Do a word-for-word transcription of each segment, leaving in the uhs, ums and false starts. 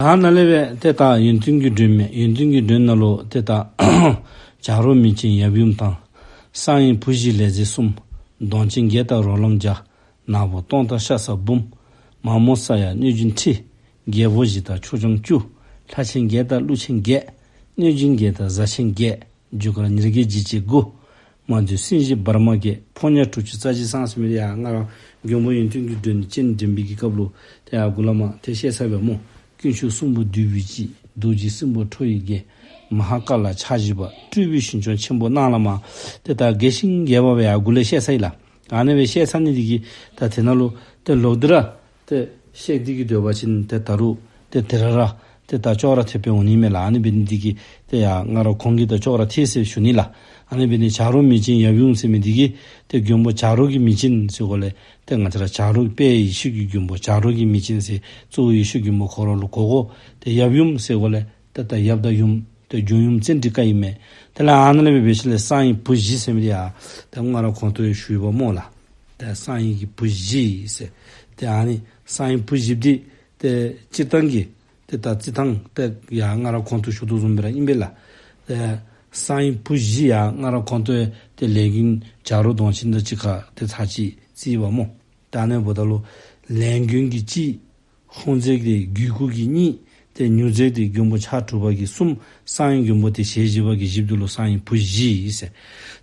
ད་ནཱ་ལས་སྦེ་ཏེ་ད་ཡོན་ཏན་གྱི་སྒྲོན་མེ། ཡོན་ཏན་གྱི་སྒྲོན་ནང་ལུ་ཏེ་ད་བྱ་རོག་མི་ཅན་ཡབ་ཡུམ་དང་། གསང་བའི་བུ་བཞི་ལས་མཛད་གསུམ། གདོང་ཅན་བརྒྱད་དང་རོ་ལངས་བརྒྱ། ནག་པོ་སྟོང་དང་ཤ་ཟ་འབུམ། མ་མོ་ས་ཡ་གནོད་སྦྱིན་ཁྲི། རྒྱལ་པོ་བཞི་དང་ཕྱོགས་སྐྱོང་བཅུ། ལྷ་ཆེན་བརྒྱད་དང་ཀླུ་ཆེན་བརྒྱད། གནོད་སྦྱིན་བརྒྱད་དང་གཟའ་ཆེན་བརྒྱད། རྒྱུ་སྐར་ཉེར་བརྒྱད་འཇིགས་བྱེད་དགུ། མ་བདུན་སྲིན་བཞི་འབར་མ་བརྒྱད། ཕོ་ཉ་དྲུག་ཅུ་རྩ་བཞི་ཚང་ཟེར་མི་འདི་ཡང་སྔར་མགོན་པོ་ཡོན་ཏན་གྱི་སྒྲོན་སྤྱན་འདྲེན་པའི་གི་སྐབས་ལུ་ཏེ་ཡར་མགུ་ལས་མར་ཏེ་བཤད་ཚར་བས་སྨོ། དཀོན་མཆོག་གསུམ་པོ་འདུས་པའི་སྤྱི། རྡོ་རྗེ་སྲིན་པོ་ཁྲོ་བོའི་རྒྱལ། མ་ཧཱ་ཀཱ་ལ་ཕྱག་བཞི་པ། སྤྲུལ་པའི་ཞིང་སྐྱོང་ཆེན་པོ་རྣམས་ལ་མར་ཏེ་ད་རྒྱས་ཤིང་རྒྱས་པ་སྦེ་ཡར་མགུ་ལས་བཤད་ཚར་ཡི་ལགས། ཨ་ནི་སྦེ་བཤད་ཚར་ནི་འདི་གིས་ད་དེ་ནང་ལུ་ཏེ་ལོག་སྟེ་ར་ཏེ་བཤད་དེ་གི་སྡོད་པ་ཅིན་ཏེ་ད་རུང་ཏེ་དེ་ར་ར་ཏེ་ད་ཅོག་ར་འཐདཔ་སྦེ་འོང་ནི་མས་ལགས། ཨ་ནི་འབད་ནི་འདི་གིས་ཏེ་ཡར་སྔར་གོང་གི་དང་ཅོག་ར་འཐད་ཟེར་ཞུ་ནི་ལགས། ཨ་ནི་འབད་ནི་བྱ་རོག་མི་ཅན་ཡབ་ཡུམ་ཟེར་མི་འདི་གིས་ཏེ་མགོན་པོ་བྱ་རོག་གི་མི་ཅན་ཟེར་གོ་ལས་ཏེ་ང་བཅས་ར་བྱ་རོག་དཔལ་ཡེ་ཤེས་ཀྱི་མགོན་པོ་བྱ་རོག་གི་མི་ཅན་ཟེར་གཙོ་བོ་ཡེ་ཤེས་མགོན་པོ་ཁོ་ར་ལུ་གོ་དགོ། ཏེ་ཡབ་ཡུམ་ཟེར་གོ་ལས་ཏེ་ད་ཡབ་དང་ཡུམ་ཏེ་རྒྱུ་ཡུམ་ཙཎྜི་ཀ་ཨིན་མས། དེ་ལས་ཨ་ནཱ་ལས་སྦེ་འབད་ཞིནམ་ལས་གསང་བའི་བུ་བཞི་ཟེར་མི་འདི་ཡང་ཏེ་སྔར་གོང་དུ་ཡང་ཞུ་ཡི་པ་སྨོ་ལགས། ཏེ་གསང་བའི་གི་བུ་བཞི་ཟེར། ཏེ་ཨ་ནི་གསང་བའི་བུ་བཞི་འདི་ཏེ་སྤྱིར་བཏང་གི་ཏེ་ད་རྩི་ཐངས་ཏེ་ཡང་སྔར་གོང་དུ་ཞུ་དོ་བཟུམ་སྦེ་ར་ཨིན་པས་ལགས། ཏེ་གསང་བའི་བུ་བཞི་ཡང་སྔར་གོང་དུ་ཡང་ཏེ་ལས་མགོན་བྱ་རོག་གདོང་ཅན་དང་གཅིག་ཁར་ཏེ་ཚར་གཅིག་རྩིས་པ་སྨོ། ད་ཨ་ནི་འབདཝ་ད་ལུ་ལས་མགོན་གྱི་གཅིག། ཧཱུྃ་མཛད་དེ་རྒྱུད་སྐུ་གི་གཉིས། ཏེ་མྱུར་མཛད་དེ་མགོན་པོ་ཕྱག་དྲུག་པ་གི་གསུམ། གསང་བའི་མགོན་པོ་ཏེ་ཞལ་བཞི་པ་གི་བཞི་པོ་འདི་ལུ་གསང་བའི་བུ་བཞི་ཟེར།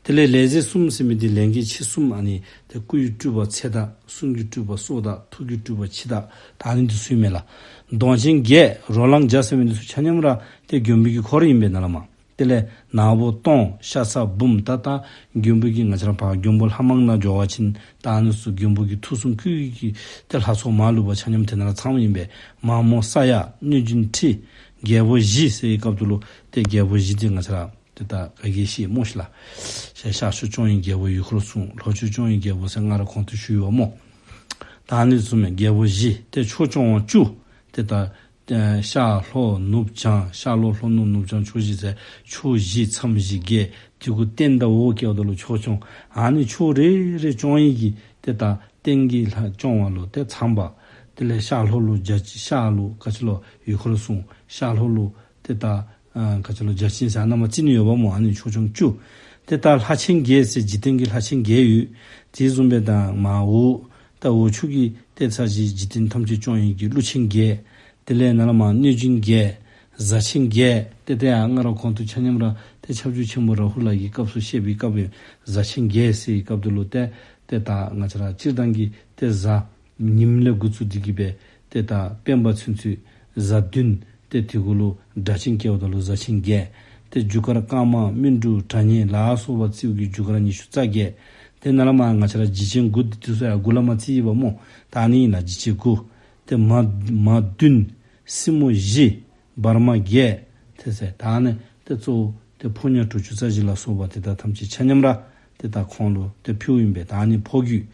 དེ་ལས་ལས་མཛད་གསུམ་ཟེར་མི་འདི་ལས་མགོན་ཆེ་གསུམ། ཨ་ནི་ཏེ་སྐུའི་སྤྲུལ་པ་ཚེ་བདག། གསུང་གི་སྤྲུལ་པ་སྲོག་བདག། ཐུགས་ཀྱི་སྤྲུལ་པ་འཆི་བདག། ད་ཨ་ནི་འདི་ཚུ་ཨིན་མས་ལགས། གདོང་ཅན་བརྒྱད་རོ་ལངས་བརྒྱ་ཟེར་མི་འདི་ཚུ་ཆ་མཉམ་ར་ཏེ་མགོན་པོའི་གི་འཁོར་ཨིན་པས་ནཱ་ལས་མར། དེ་ལས་ནག་པོ་སྟོང་ཤ་ཟ་འབུམ། ད་ད་མགོན་པོ་གི་ང་བཅས་ར་ཕར་མགོན་པོ་ལྷ་མང་ནང་འགྱོ་བ་ཅིན་ད་ཨ་ནི་ཚུ་མགོན་པོ་གི་ཐུགས་གསུང་བཀོད་ཀྱི་ཏེ་ལྷ་ཚོགས་མར་ལུས་པ་ཆ་མཉམ་དེ་ནང་ར་ཚངམ་ཨིན་པས། མ་མོ་ས་ཡ་གནོད་སྦྱིན་ཁྲི། རྒྱལ་པོ་བཞི་ཟེར་བའི་སྐབས་སུ་ལུ་ཏེ་རྒྱལ་པོ་བཞི་འདི་ང་བཅས་ར་ཏེ་ད་ག་གིས་ཤེས་སྨོ་ཤིག་ལགས། ཤ་ཤ་ཤོ་སྐྱོང་བའི་རྒྱལ་པོ་ཡུལ་འཁོར་སྲུང་། ལྷོ་ཕྱོགས་སྐྱོང་བའི་རྒྱལ་པོ་ཟེར་སྔར་གོང་དུ་ཞུ་ཡི་པ་སྨོ། ད་ཨ་ནི་ཚུ་མས་རྒྱལ་པོ་བཞི། ཏེ་ཕྱོགས་སྐྱོང་བ་བཅུ། ཏེ་ད་ཤར་ལྷོ་ནུབ་བྱང་། ཤར་ལྷོ་ལྷོ་ནུབ་ནུབ་བྱང་ཕྱོགས་བཞི་ཟེར་ཕྱོགས་བཞི་མཚམས་བཞི་བརྒྱད། དེ་གུ་སྟེང་དང་འོག་བཀལཝ་ད་ལུ་ཕྱོགས་སྐྱོང་། ཨ་ནི་ཕྱོགས་རེ་རེ་སྐྱོང་བའི་གི་ཏེ་ད་སྟེང་གི་ལྷ་སྐྱོང་བ་ལུ་ཏེ་ཚངས་པ། དེ་ལས་ཤར་ལྷོ་ལུ་བརྒྱ་བྱིན། ཤར་ལུ་ག་ཅི་ལོ་ཡུལ་འཁོར་སྲུང་། ཤར་ལྷོ་ལུ་ཏེ་ད་ཨ་ག་ཅི་ལོ་བརྒྱ་བྱིན་ཟེར་ཨ་ནཱ་མར་རྩི་ནི་ཡོདཔ་སྨོ། ཨ་ནི་ཕྱོགས་སྐྱོང་བཅུ། ཏེ་ད་ལྷ་ཆེན་བརྒྱད་ཟེར་འཇིག་རྟེན་གྱི་ལྷ་ཆེན་བརྒྱད་ཡོད། དེ་བཟུམ་སྦེ་ད་མར་འོག་ད་འོག་ཕྱོགས་ཀྱི་ཏེ་ས་གཞི་འཇིག་རྟེན་ཐམས་ཅད་སྐྱོང་བའི་གི་ཀླུ་ཆེན་བརྒྱད། དེ་ལས་ནཱ་ལས་མར་གནོད་སྦྱིན་བརྒྱད། གཟའ་ཆེན་བརྒྱད། ཏེ་ཏེ་ཡང་སྔར་གོང་དུ་ཆ་མཉམ་ར་ཏེ་ཁྱབ་འཇུག་ཆེན་པོ་རཱ་ཧུ་ལ་གི་སྐབས་སུ་བཤད་པའི་སྐབས་ཡང་གཟའ་ཆེན་བརྒྱད་ཟེར་བའི་སྐབས་དེ་ལུ་ཏེ་ཏེ་ད་ང་བཅས་ར་སྤྱིར་བཏང་གི་ཏེ་གཟའ་ཉིམ་ལས་འགོ་བཙུགས་ཏེ་གི་སྦེ་ཏེ་ད་སྤེན་པ་ཚུན་ཚོད་གཟའ་བདུན། ཏེ་དེ་གུ་ལུ་སྒྲ་གཅན་བཀལཝ་ད་ལུ་གཟའ་ཆེན་བརྒྱད། ཏེ་རྒྱུ་སྐར་སྐར་མ་སྨིན་དྲུག་གྲངས་སྙེད་ལ་སོགས་པ་རྩིཝ་གི་རྒྱུ་སྐར་ཉི་ཤུ་རྩ་བརྒྱད། ཏེ་ནཱ་ལས་མར་ང་བཅས་ར་འཇིགས་ཆེན་དགུ་འདི་དེ་ཚུ་ཡང་མགུ་ལས་མར་རྩི་ཡི་པ་སྨོ། ད་ཨ་ནི་ཨིན་ལགས། འཇིགས་ཆེན་དགུ། ཏེ་མ་མ་བདུན། སྲིན་མོ་བཞི། འབར་མ་བརྒྱད། ཏེ་ཟེར་ད་ཨ་ནི་ཏེ་གཙོ་བོ་ཏེ་ཕོ་ཉ་དྲུག་ཅུ་རྩ་བཞི་ལ་སོགས་པ་ཏེ་ད་ཐམས་ཅད་ཆ་མཉམ་ར་ཏེ་ད་ཁོང་ལུ་ཏེ་ཕུལཝ་ཨིན་པས། ད་ཨ་ནི་ཕོ་རྒྱུད།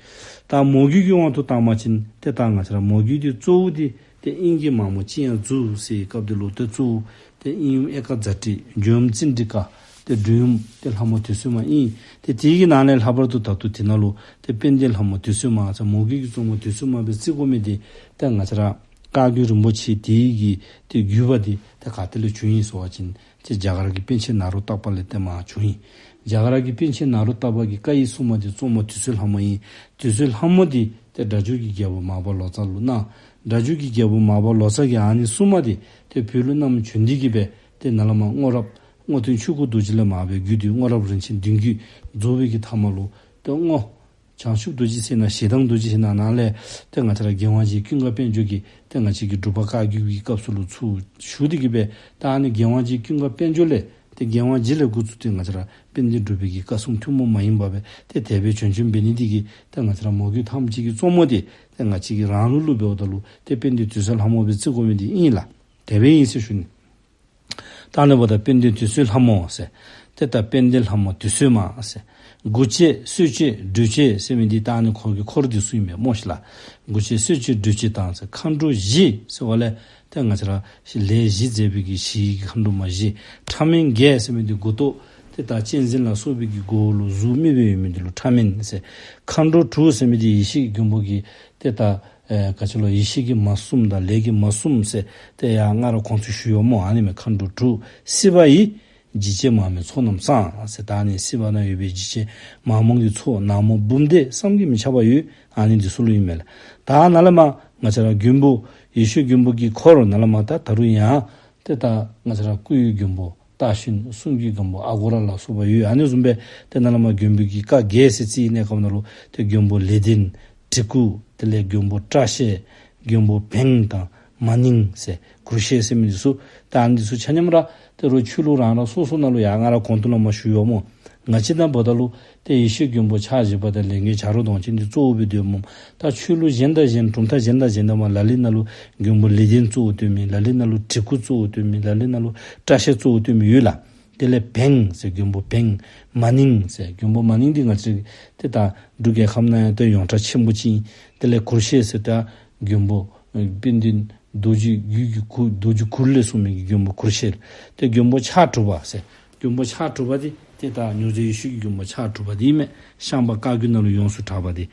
ད་མོ་རྒྱུད་ཀྱི་དབང་དུ་བཏང་བ་ཅིན་ཏེ་ད་ང་བཅས་ར་མོ་རྒྱུད་འདི་གཙོ་བོ་འདི་ཏེ་དབྱིངས་ཀྱི་མ་མོ་ལྕི་ཡང་མཛུབ་ཟེར་བའི་སྐབས་དེ་ལུ་ཏེ་གཙོ་བོ་ཏེ་དབྱིངས་ཡུམ་ཨེ་ཀ་ཛ་ཊི། འཇུག་ཡུམ་ཙཎྜི་ཀ། ཏེ་འབྲོས་ཡུམ་ཏེ་ལྷ་མོ་དུད་སོལ་མ་ཨིན། ཏེ་དེ་གི་ནང་ལས་ལྷག་པར་དུ་ད་ལྟོ་དེ་ནང་ལུ་ཏེ་དཔལ་ལྡན་ལྷ་མོ་དུད་སོལ་མ་ཟེར་མོ་རྒྱུད་ཀྱི་གཙོ་མོ་དུད་སོལ་མ་སྦེ་བརྩི་དགོ་མི་འདི་ཏེ་ང་བཅས་ར་བཀའ་བརྒྱུད་རིན་པོ་ཆེ་དེ་གི་ཏེ་བརྒྱུད་པ་འདི་ཏེ་ག་ཏེ་ལས་བྱུང་ཡི་ཟེར་བ་ཅིན་ཏེ་རྒྱ་གར་གྱི་པཎ་ཆེན་ནཱ་རོ་ཏ་པ་ལས་ཏེ་མར་བྱུང་ཡི། རྒྱ་གར་གྱི་པཎ་ཆེན་ནཱ་རོ་ཏ་པ་གིས་བཀའ་ཡི་སྲུང་མ་འདི་གཙོ་མོ་དུད་སོལ་ལྷ་མོ་ཨིན། དུད་སོལ་ལྷ་མོ་འདི་ཏེ་སྒྲ་སྒྱུར་གྱི་རྒྱལ་པོ་མར་པ་ལོ་ཙཱ་ལུ་གནང་། སྒྲ་སྒྱུར་གྱི་རྒྱལ་པོ་མར་པ་ལོ་ཙཱ་གིས་ཨ་ནི་སྲུང་མ་འདི་ཏེ་བོད་ལུ་བསྣམས་བྱོན་ཏེ་གི་སྦེ་ཏེ་ནཱ་ལས་མར་སྔོ་རབས་སྔོ་སྟོན་ཆོས་སྐུ་རྡོ་རྗེ་ལས་མར་སྦེ་བརྒྱུད་དེ་སྔོ་རབས་རིན་ཆེན་བདུན་བརྒྱུད་རྫོགས་པའི་གི་མཐའ་མ་ལུ་ཏེ་སྔོ་བྱང་ཆུབ་རྡོ་རྗེ་ཟེར་ན་ཞེ་སྡང་རྡོ་རྗེ་ཟེར་ན་ནཱ་ལས་ཏེ་ང་བཅས་ར་རྒྱལ་དབང་རྗེ་ཀུན་དགའ་དཔལ་འབྱོར་གྱིས་ཏེ་ང་བཅས་ཀྱི་འབྲུག་པ་བཀའ་བརྒྱུད་ཀྱི་སྐབས་སུ་ལུ་ཚུར་ཞུ་སྟེ་གི་སྦེ་ད་ཨ་ནི་རྒྱལ་དབང་རྗེ་ཀུན་དགའ་དཔལ་འབྱོར་ལས་ཏེ་རྒྱལ་དབང་རྗེ་ལས་འགོ་བཙུགས་ཏེ་ང་བཅས་ར་དཔལ་ལྡན་འབྲུག་པའི་གི་བཀའ་སྲུང་ཐུན་མོང་མ་ཡིན་པ་སྦེ་ཏེ་དེ་སྦེ་བྱོན་བྱོནམ་འབད་ནི་འདི་གིས་ཏེ་ང་བཅས་ར་མོ་རྒྱུད་ཐམས་ཅད་ཀྱི་གཙོ་མོ་འདི་ཏེ་ང་བཅས་ཀྱི་རང་ལུགས་ལུ་འབདཝ་ད་ལུ་ཏེ་དཔལ་ལྡན་དུད་སོལ་ལྷ་མོ་སྦེ་བརྩི་དགོ་མི་འདི་ཨིན་ལགས། དེ་སྦེ་ཨིན་ཟེར་ཞུ་ནི། ད་ཨ་ནི་འབདཝ་ད་དཔལ་ལྡན་དུད་སོལ་ལྷ་མོ་ཟེར། ཏེ་ད་དཔལ་ལྡན་ལྷ་མོ་དུད་སོལ་མ་ཟེར། དགུ་བྱེད་གསོད་བྱེད་སྒྲུབ་བྱེད་ཟེར་མི་འདི་ད་ཨ་ནི་ཁོ་གི་འཁོར་འདི་ཚུ་ཨིན་པས་སྨོ་ཤིག་ལགས། དགུ་བྱེད་གསོད་བྱེད་སྒྲུབ་བྱེད་དང་ཟེར་མཁའ་འགྲོ་བཞི་ཟེར་བ་ལས་ཏེ་ང་བཅས་ར་ལས་བཞི་མཛད་པའི་གི་ཞི་བའི་གི་མཁའ་འགྲོ་མ་བཞི། ཕྲ་མེན་བརྒྱད་ཟེར་མི་འདི་མགུ་ཏོ་ ཏེ་ད་གཅན་གཟན་ལ་སོགས་པའི་གི་མགོ་ལུ་གཟུགས་མི་སྦེ་ཡོད་མི་འདི་ལུ་ཕྲ་མེན་ཟེར། མཁའ་འགྲོ་དྲུག་ཟེར་མི་འདི་ཡེ་ཤེས་མགོན་པོ་གི་ཏེ་ད་ཨེ་ག་ཅི་ལོ་ཡེ་ཤེས་ཀྱིས་མ་བཟུངམ་དང་ལས་ཀྱིས་མ་བཟུངམ་ཟེར་ཏེ་ཡར་སྔར་ཁོང་ཚུ་ཞུ་ཡོད་སྨོ། ཨ་ནི་མས་མཁའ་འགྲོ་དྲུག། སྲིད་པ་ཡི་འཇིགས་བྱེད་མ་མོའི་ཚོགས་རྣམས་བསང་ཟེར། ད་ཨ་ནི་སྲིད་པ་ན་ཡོད་པའི་འཇིགས་བྱེད་མ་མོ་གི་ཚོགས་ནག་མོ་འབུམ་སྡེ་བསམ་གྱིས་མི་ཁྱབ་པ་ཡོད། ཨ་ནི་འདི་ཚུ་ལུ་ཨིན་མས་ལགས། ད་ནཱ་ལས་མར་ང་བཅས་ར་མགོན་པོ་ཡེ་ཤེས་མགོན་པོ་གི་འཁོར་ནཱ་ལས་མར་ད་ད་རུང་ཡང་ཏེ་ད་ང་བཅས་ར་སྐུའི་མགོན་པོ་སྟག་ཞོན། གསུང་གི་མགོན་པོ་ཨ་གོ་ར་ལ་སོགས་པ་ཡོད། ཨ་ནི་བཟུམ་སྦེ་ཏེ་ནཱ་ལས་མར་མགོན་པོ་གི་བཀའ་བརྒྱད་ཟེར་རྩིས་གནས་སྐབས་ནང་ལུ་ཏེ་མགོན་པོ་ལེགས་ལྡན་བྲིས་སྐུ། དེ་ལས་མགོན་པོ་སྐྲ་ཤད། མགོན་པོ་བེང་དང་མ་ནིང་ཟེར་གུར་ཤད་ཟེར་མི་འདི་ཚུ། ད་ཨ་ནི་འདི་ཚུ་ཆ་མཉམ་ར་ཏེ་རོགས་ཆོས་ལུགས་རང་རང་སོ་སོ་ནང་ལུ་ཡང་སྔར་གོང་དུ་ལས་མར་ཞུ་ཡོད་སྨོ། ང་བཅས་ནང་འབདཝ་ད་ལུ་ཏེ་ཡེ་ཤེས་མགོན་པོ་ཕྱག་བཞི་པ་དང་ལས་མགོན་བྱ་རོག་གདོང་ཅན་འདི་གཙོ་བོ་སྦེ་སྡོད་སྨོ། ད་ཆོས་ལུགས་གཞན་དང་གཞན་གྲུབ་མཐའ་གཞན་དང་གཞན་དང་མར་ལ་ལུ་ནང་ལུ་མགོན་པོ་ལེགས་ལྡན་གཙོ་བོ་སྟོན་མི། ལ་ལུ་ནང་ལུ་བྲིས་སྐུ་གཙོ་བོ་སྟོན་མི། ལ་ལུ་ནང་ལུ་སྐྲ་ཤད་གཙོ་བོ་སྟོན་མི་ཡོད་ལགས། དེ་ལས་བེང་ཟེར་མགོན་པོ་བེང་། མ་ནིང་ཟེར་མགོན་པོ་མ་ནིང་འདི་ང་བཅས་ཏེ་ད་འབྲུག་རྒྱལ་ཁབ་ནང་ཡང་ཏེ་ཡོངས་གྲགས་ཆེན་པོ་ཅིག་ཨིན། དེ་ལས་གུར་ཤད་ཟེར་ད་མགོན་པོ་ཨེ་དཔལ་ལྡན་རྡོ་རྗེ་རྒྱུད་ཀྱི་གུར་རྡོ་རྗེ་གུར་ལས་གསུངས་མི་གི་མགོན་པོ་གུར་ཤད། ཏེ་མགོན་པོ་ཕྱག་དྲུག་པ་ཟེར་མགོན་པོ་ཕྱག་དྲུག་པ་འདི་ཏེ་ད་མྱུར་མཛད་ཡེ་ཤེས་ཀྱི་མགོན་པོ་ཕྱག་དྲུག་པ་འདི་ཨིན་མས། ཤངས་པ་བཀའ་བརྒྱུད་ནང་ལུ་ཡོངས་སུ་གྲགས་པ་འདི།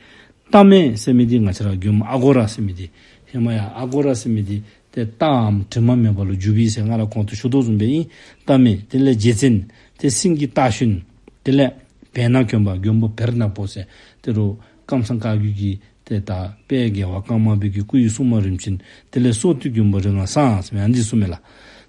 ལྟ་མེད་ཟེར་མི་འདི་ང་བཅས་ར་མགོན་པོ་ཨ་གོ་ར་ཟེར་མི་འདི། ཧེ་མ་ཡང་ཨ་གོ་ར་ཟེར་མི་འདི་ཏེ་ལྟའམ་དྲི་མ་མེད་པ་ལུ་འཇུག་པའི་ཟེར་སྔར་གོང་དུ་ཞུ་དོ་བཟུམ་སྦེ་ཨིན། ལྟ་མེད། དེ་ལས་རྗེ་བཙུན་ཏེ་སེང་གེ་སྟག་ཞོན། དེ་ལས་བེར་ནག་གྱོན་པ་མགོན་པོ་བེར་ནག་པོ་ཟེར། ཏེ་རོགས་ཀམ་ཚང་བཀའ་བརྒྱུད་ཀྱི་ཏེ་ད་དཔལ་རྒྱལ་བ་ཀརྨ་པའི་གི་སྐུ་ཡི་སྲུང་མ་རིམ་བྱོན། དེ་ལས་སྲོག་བདུད་མགོན་པོ་རིགས་ལྔ་བསང་ཟེར་མི་ཨ་ནི་འདི་གསུངས་མས་ལགས།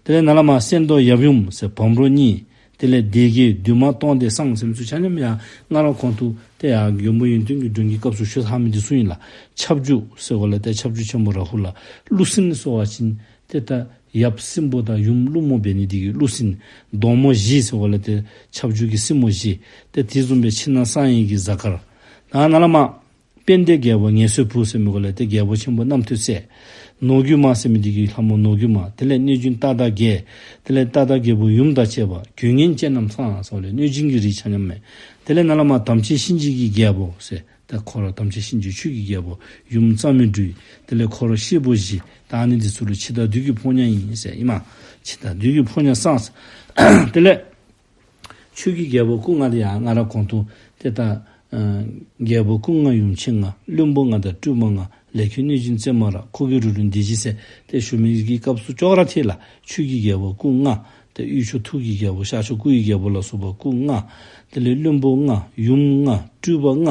དེ་ལས་ནཱ་ལས་མར་སེང་གདོང་ཡབ་ཡུམ་ཟེར་བམ་རོ་གཉིས། དེ་ལས་སྡེ་བརྒྱད་བདུད་དམག་སྟོང་སྡེ་བསང་ཟེར་མི་ཚུ་ཆ་མཉམ་ཡང་སྔར་གོང་དུ་ཏེ་ཡང་མགོན་པོ་ཡོན་ཏན་གྱི་མགྲོན་གྱི་སྐབས་སུ་ཞུ་ཚར་མི་འདི་ཚུ་ཨིན་ལགས། ཁྱབ་འཇུག་ཟེར་བ་ལས་ཏེ་ཁྱབ་འཇུག་ཆེན་པོ་རཱ་ཧུ་ལ། ཀླུ་སྲིན་ཟེར་བ་ཅིན་ཏེ་ད་ཡབ་སྲིན་པོ་དང་ཡུམ་ཀླུ་མོ་འབད་ནི་འདི་གིས་ཀླུ་སྲིན། གདོང་མོ་བཞི་ཟེར་བ་ལས་ཏེ་ཁྱབ་འཇུག་གི་སྲིན་མོ་བཞི། ཏེ་དེ་བཟུམ་སྦེ་ཕྱི་ནང་གསང་བའི་གི་གཟའ་སྐར། ད་ནཱ་ལས་མར་དཔལ་ལྡན་རྒྱལ་པོ་ངལ་གསོའི་བུ་ཟེར་མི་གུ་ལས་ཏེ་རྒྱལ་པོ་ཆེན་པོ་རྣམ་ཐོས་སྲས། ནོར་རྒྱུན་མ་ཟེར་མི་འདི་གི་ལྷ་མོ་ནོར་རྒྱུན་མ། དེ་ལས་གནོད་སྦྱིན་རྟ་དང་བརྒྱད། དེ་ལས་རྟ་དང་བརྒྱད་པོ་ཡུམ་དང་བཅས་པ། གྱོད་ངན་ཅན་རྣམས་བསང་ཟེར་བ་ལས་གནོད་སྦྱིན་གྱི་རིགས་ཆ་མཉམ་མས། དེ་ལས་ནཱ་ལས་མར་དམ་ཅན་གཤིན་རྗེ་གི་རྒྱལ་པོ་ཟེར། ད་ཁོ་ར་དམ་ཅན་གཤིན་རྗེ་ཆོས་ཀྱི་རྒྱལ་པོ། ཡུམ་རྩ་མེད་འབྲུ། དེ་ལས་ཁོ་ར་སྐྱེས་བུ་བཞི། ད་ཨ་ནི་འདི་ཚུ་ལུ་འཆི་བདག་བདུད་ཀྱི་ཕོ་ཉ་ཨིན་ཟེར་ཨིན་མས། འཆི་བདག་བདུད་ཀྱི་ཕོ་ཉ་བསང་ཟེར། དེ་ལས་ཆོས་ཀྱི་རྒྱལ་པོ་སྐུ་ལྔ་འདི་ཡང་སྔར་གོང་དུ་ཏེ་ད་ཨ་རྒྱལ་པོ་སྐུ་ལྔ་ཡུམ་ཆེན་ལྔ། བློན་པོ་ལྔ་དང་སྤྲུལ་པ་ལྔ། ལས་མཁན་གནོད་སྦྱིན་བཙན་མ་ར། འཁོར་གྱི་རུ་སྒྲེང་སྡེ་བཞི་ཟེར་ཏེ་ཞུ་མི་གི་སྐབས་སུ་ཅོག་ར་འཐད་ལགས། ཆོས་ཀྱི་རྒྱལ་པོ་སྐུ་ལྔ། ཏེ་དབུས་ཕྱོགས་ཐུགས་ཀྱི་རྒྱལ་པོ། ཤར་ཕྱོགས་སྐུ་ཡི་རྒྱལ་པོ་ལ་སོགས་པ་སྐུ་ལྔ། དེ་ལས་བློན་པོ་ལྔ། ཡུམ་ལྔ། སྤྲུལ་པ་ལྔ།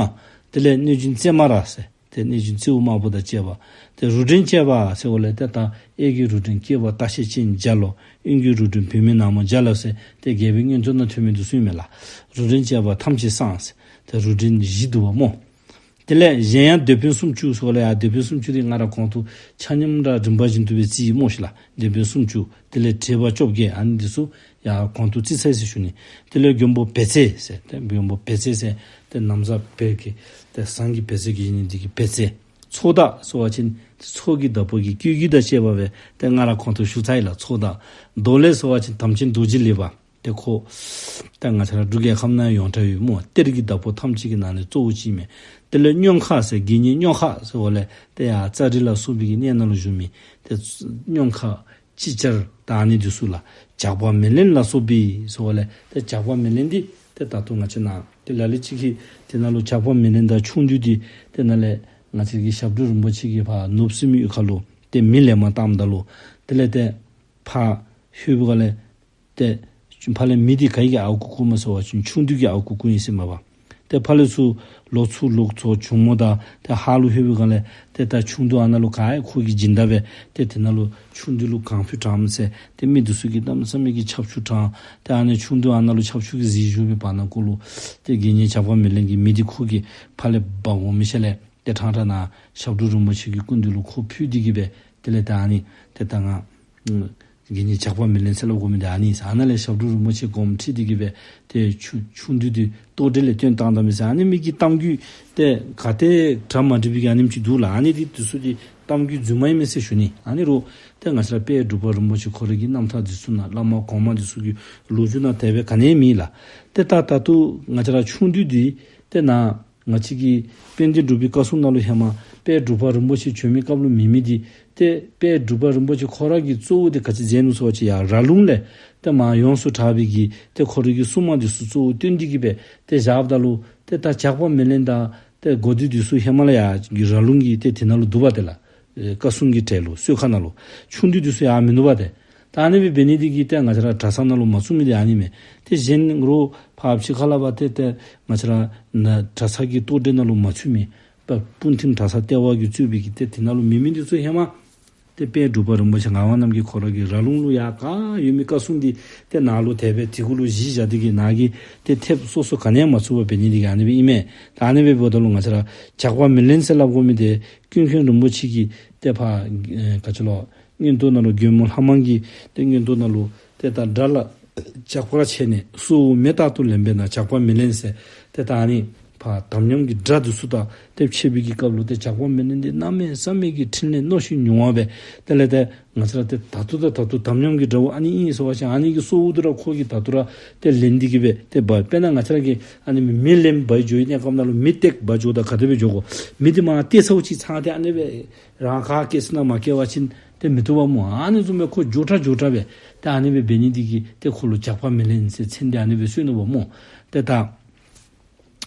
དེ་ལས་གནོད་སྦྱིན་བཙན་མ་ར་ཟེར། ཏེ་གནོད་སྦྱིན་བཙན་པོ་དམར་པོ་དང་བཅས་པ། ཏེ་རུ་སྒྲེང་བཅས་པ་ཟེར་བ་ལས་ཏེ་ད་གཡས་ཀྱི་རུ་སྒྲེང་སྐྱེས་པ་སྟག་ཤད་ཅན་བརྒྱ་ལོ། གཡོན་གྱི་རུ་སྒྲེང་བུད་མེད་ནག་མོ་བརྒྱ་ལོ་ཟེར་ཏེ་རྒྱལ་པོའི་མངོན་རྟོགས་ནང་ཐོན་མི་འདི་ཚུ་ཨིན་མས་ལགས། རུ་སྒྲེང་བཅས་པ་ཐམས་ཅད་བསང་ཟེར། ཏེ་རུ་སྒྲེང་བཞི་འདུག་པ་སྨོ། དེ་ལས་གཞན་ཡང་སྡེ་དཔོན་སུམ་ཅུ་ཟེར་བ་ལས་ཡང་སྡེ་དཔོན་སུམ་ཅུ་འདི་སྔར་གོང་དུ་ཆ་མཉམ་ར་རིམ་པ་བཞིན་དུ་སྦེ་རྩིས་སྨོ་ཤིག་ལགས། སྡེ་དཔོན་སུམ་ཅུ། དེ་ལས་དྲེགས་པ་བཅོ་བརྒྱད། ཨ་ནི་འདི་ཚུ་ཡང་གོང་དུ་རྩིས་ཚར་ཟེར་ཞུ་ནི། དེ་ལས་མགོན་པོ་བེར་ཙེ་ཟེར། ཏེ་མགོན་པོ་བེར་ཙེ་ཟེར་ཏེ་ན་བཟའ་བེར་གྱི་ཏེ་ཟངས་ཀྱི་བེར་ཙེ་གྱི་ཡི་ནི་འདི་གིས་བེར་ཙེ། ཚོགས་བདག་ཟེར་བ་ཅིན་ཚོགས་ཀྱི་བདག་པོ་གི་བཀོད་ཀྱི་དང་བཅས་པ་སྦེ་ཏེ་སྔར་གོང་དུ་ཞུ་ཚར་ཡི་ལགས། ཚོགས་བདག། རྡོར་ལེགས་ཟེར་བ་ཅིན་དམ་ཅན་རྡོ་རྗེ་ལེགས་པ། ཏེ་ཁོ་ད་ང་བཅས་ར་འབྲུག་རྒྱལ་ཁབ་ནང་ཡོངས་གྲགས་ཡོད་སྨོ། གཏེར་གྱི་བདག་པོ་ཐམས་ཅད་ཀྱི་ནང་ལས་གཙོ་བོ་ཅིག་མས། དེ་ལས་སྨྱོན་ཁ་ཟེར་དགེ་བསྙེན་སྨྱོན་ཁ་ཟེར་བ་ལས་ཏེ་ཡར་ཙ་རི་ལ་སོགས་པའི་གི་གནས་ནང་ལུ་བཞུགས་མི་ཏེ་སྨྱོན་ཁ་ཅིག་ཅར་ད་ཨ་ནི་འདི་ཚུ་ལགས། ཇག་པ་མེ་ལེན་ལ་སོགས་པའི་ཟེར་བ་ལས་ཏེ་ཇག་པ་མེ་ལེན་འདི་ཏེ་ད་ལྟོ་ང་བཅས་ནང་ཏེ་ལ་ལུ་ཅིག་གིས་དེ་ནང་ལུ་ཇག་པ་མེ་ལེན་དང་ཆུང་བདུད་འདི་ཏེ་ནཱ་ལས་ང་བཅས་ཀྱི་ཞབས་དྲུང་རིན་པོ་ཆེ་གིས་ཕར་ནུབ་སྲིན་མོའི་གཡུས་ཁ་ལུ་ཏེ་མེ་ལེན་པར་བཏངམ་ད་ལུ་དེ་ལས་ཏེ་ཕར་ལྷོད་པའི་སྒང་ལས་ཏེ་ཕར་ལས་མེ་འདི་ག་གིས་ཨརཝ་བརྐུ་བརྐུཝ་སྨོ་ཟེར་བ་ཅིན་ཆུང་བདུད་ཀྱིས་ཨརཝ་བརྐུ་བརྐུཝ་ཨིན་ཟེར་མས་པ། ཏེ་ཕར་ལས་ཚུར་ལོག་ཚུར་ལོག་ཚུར་ཇོ་མོ་དང་ཏེ་ཧཱ་ལུ་ལྷོད་པའི་སྒང་ལས་ཏེ་ད་ཆུང་བདུད་ཨ་ནཱ་ལུ་ག་ཡེ་ཁོ་གི་སྦྱིན་བདག་སྦེ་ཏེ་དེ་ནང་ལུ་ཆུང་བདུད་ལུ་གང་ཕུད་དྲངམ་ཟེར་ཏེ་མི་འདི་ཚུ་གིས་གནམ་མེད་ས་མེད་ཀྱི་ཆབ་ཆུ་དྲངས། ཏེ་ཨ་ནི་ཆུང་བདུད་ཨ་ནཱ་ལུ་ཆབ་ཆུ་གིས་གཟིར་བཞུགས་པའི་བར་ན་ཀོ་ལུ་ཏེ་དགེ་བསྙེན་ཇག་པ་མེ་ལེན་གྱིས་མེ་འདི་ཁོ་གིས་ཕར་ལས་འབག་འོང་མི་ཤེས་ལས་ཏེ་ཕྲང་ཕྲང་ནཱ་ཞབས་དྲུང་རིན་པོ་ཆེ་གི་སྐུ་མདུན་ལུ་ཁོ་ཕུད་དེ་གིས་སྦེ་དེ་ལས་ད་ཨ་ནི་ཏེ་ད་ང་དགེ་བསྙེན་ཇག་པ་མེ་ལེན་ཟེར་སླབ་དགོ་མི་འདི་ཨ་ནི་ཟེར། ཨ་ནཱ་ལས་ཞབས་དྲུང་རིན་པོ་ཆེ་དགོངསམ་ཁྲེལ་ཏེ་གིས་སྦེ་ཏེ་ཆུ་ཆུང་བདུད་འདི་ལྟོ་འགྲོས་ལས་བཏོན་བཏང་ད་མི་ཟེར། ཨ་ནི་མི་གི་གཏམ་རྒྱུད་ཏེ་ག་ཏེ་གྲ་མ་འགྲིག་པའི་གི་ཨ་ནེམ་ཅིག་འདུག་ལགས། ཨ་ནི་འདི་འདི་ཚུ་འདི་གཏམ་རྒྱུད་རྫུན་མ་ཨིན་མས་ཟེར་ཞུ་ནི། ཨ་ནི་རོགས་ཏེ་ང་བཅས་ར་དཔལ་འབྲུག་པ་རིན་པོ་ཆེ་ཁོ་རའི་གི་རྣམ་ཐར་འདི་ཚུ་ནང་བླ་མ་གོང་མ་འདི་ཚུ་གི་ལོ་རྒྱུས་ནང་དེ་སྦེ་ག་ནི་ཡང་མེད་ལགས། ཏེ་ད་ད་ལྟོ་ང་བཅས་ར་ཆུང་བདུད་འདི་ཏེ་ནཱ་ ང་བཅས་ཀྱི་དཔལ་ལྡན་འབྲུག་པའི་བཀའ་སྲུང་ནང་ལུ་ཧེ་མ་དཔལ་འབྲུག་པ་རིན་པོ་ཆེ་བྱོན་མི་སྐབས་ལུ་མེད་མི་འདི་ཏེ་དཔལ་འབྲུག་པ་རིན་པོ་ཆེ་ཁོ་ར་གིས་གཙོ་བོ་འདི་ག་ཅི་མཛད་ནུག་ཟེར་བ་ཅིན་ཡར་ར་ལུང་ལས་ཏེ་མར་ཡོངས་སུ་གྲགས་པའི་གི་ཏེ་ཁོ་རའི་གི་སྲུང་མ་འདི་ཚུ་གཙོ་བོ་བཏོན་ཏེ་གི་སྦེ་ཏེ་བཞགཔ་ད་ལུ་ཏེ་ད་ཇག་པ་མེ་ལེན་དང་ཏེ་གོ་བདེ་འདི་ཚུ་ཧེ་མ་ལས་ཡར་གྱི་ར་ལུང་གི་ཏེ་དེ་ནང་ལུ་འདུག་པ་དེ་ལགས། ཨེ་བཀའ་སྲུང་གི་གྲལ་ལུ་གསོལ་ཁ་ནང་ལུ་ཆུང་འདི་འདི་ཚུ་ཡར་མིན་འདུག་པ་དེ། ད་ཨ་ནི་སྦེ་འབད་ནི་འདི་གིས་ཏེ་ང་བཅས་ར་གྲྭ་ཚང་ནང་ལུ་མ་ཚུད་མི་འདི་ཨ་ནི་མས། ཏེ་གཞན་རོགས་ཕར་ཕྱི་ཁ་ལས་ཕར་ཏེ་ཏེ་ང་བཅས་ར་ན་གྲྭ་ཚང་གི་གཏོར་གྲལ་ནང་ལུ་མ་ཚུད་མི་ད་སྤུངས་ཐིམ་གྲྭ་ཚང་ལྟེ་བ་གིས་གཙོས་པའི་གི་ཏེ་དེ་ནང་ལུ་མེད་མི་འདི་ཚུ་ཧེ་མ་ཏེ་དཔལ་འབྲུག་པ་རིན་པོ་ཆེ་ངག་དབང་རྣམ་རྒྱལ་ཁོ་ར་གིས་ར་ལུང་ལུ་ཡར་ག་ཡོད་མི་བཀའ་སྲུང་འདི་ཏེ་ནཱ་ལུ་དེ་སྦེ་དེ་གུ་ལུ་གཞི་བཞག་སྟེ་གི་ནཱ་གི་ཏེ་ཐེབས་སོ་སོ་ག་ནི་ཡང་མ་ཚུད་པར་འབད་ནི་འདི་གིས་ཨ་ནི་སྦེ་ཨིན་མས། ད་ཨ་ནི་སྦེ་འབདཝ་ད་ལུ་ང་བཅས་ར་ཇག་པ་མེ་ལེན་ཟེར་སླབ་དགོ་མི་འདི་ཀུན་མཁྱེན་རིན་པོ་ཆེ་གིས་ཏེ་ཕར་ཨེ་ག་ཅི་ལོ་མངོན་རྟོགས་ནང་ལུ་མགོན་པོ་ལྷ་མང་གི་ཏེ་མངོན་རྟོགས་ནང་ལུ་ཏེ་ད་དགྲ་ལ་ཇག་པར་བྱས་ནས་སྲོག་མེ་ལྟར་དུ་ལེན་པས་ན་ཇག་པ་མེ་ལེན་ཟེར། ཏེ་ད་ཨ་ནི་ཕར་དམ་ཉམས་ཀྱི་དགྲ་འདི་ཚུ་དང་ཏེ་ཕྱད་པའི་གི་སྐབས་ལུ་ཏེ་ཇག་པ་མེ་ལེན་འདི་གནམ་མེད་ས་མེད་ཀྱི་ཕྲིན་ལས་རྣོ་ཞིང་མྱུར་བ་སྦེ། དེ་ལས་ཏེ་ང་བཅས་ར་ཏེ་ད་ལྟོ་དང་ད་ལྟོ་དམ་ཉམས་ཀྱི་དགྲ་བོ་ཨ་ནི་ཨིན་ཟེར་བ་ཅིན་ཨ་ནི་གི་སྲོག་འོ་དེ་ར་ཁོ་གིས་ད་ལྟོ་ར་ཏེ་ལེན་ཏེ་གི་སྦེ་ཏེ་འབག། དཔེར་ན་ང་བཅས་ར་གིས་ཨ་ནི་མི་ལེན་འབག་འགྱོ་བའི་གནས་སྐབས་ནང་ལུ་མི་སྟེར་འབག་འགྱོཝ་ད་ག་དེ་སྦེ་འགྱོ་དགོ། མི་འདི་མར་སྟེར་ཚརཝ་ཅིག་ཚར་ཏེ་ཨ་ནི་སྦེ་རང་ཁ་སྐྱེལ་ས་ནང་མ་སྐྱེལ་བ་ཅིན་ཏེ་མི་བཏུབ་པ་སྨོ། ཨ་ནི་བཟུམ་སྦེ་ཁོ་མགྱོགས་དྲགས་མགྱོགས་དྲགས་སྦེ་ཏེ་ཨ་ནི་སྦེ་འབད་ནི་འདི་གིས་ཏེ་ཁོ་ལུ་ཇག་པ་མེ་ལེན་ཟེར་མཚན་འདི་ཨ་ནི་སྦེ་གསོལ་ནུག་པ་སྨོ། ཏེ་ད་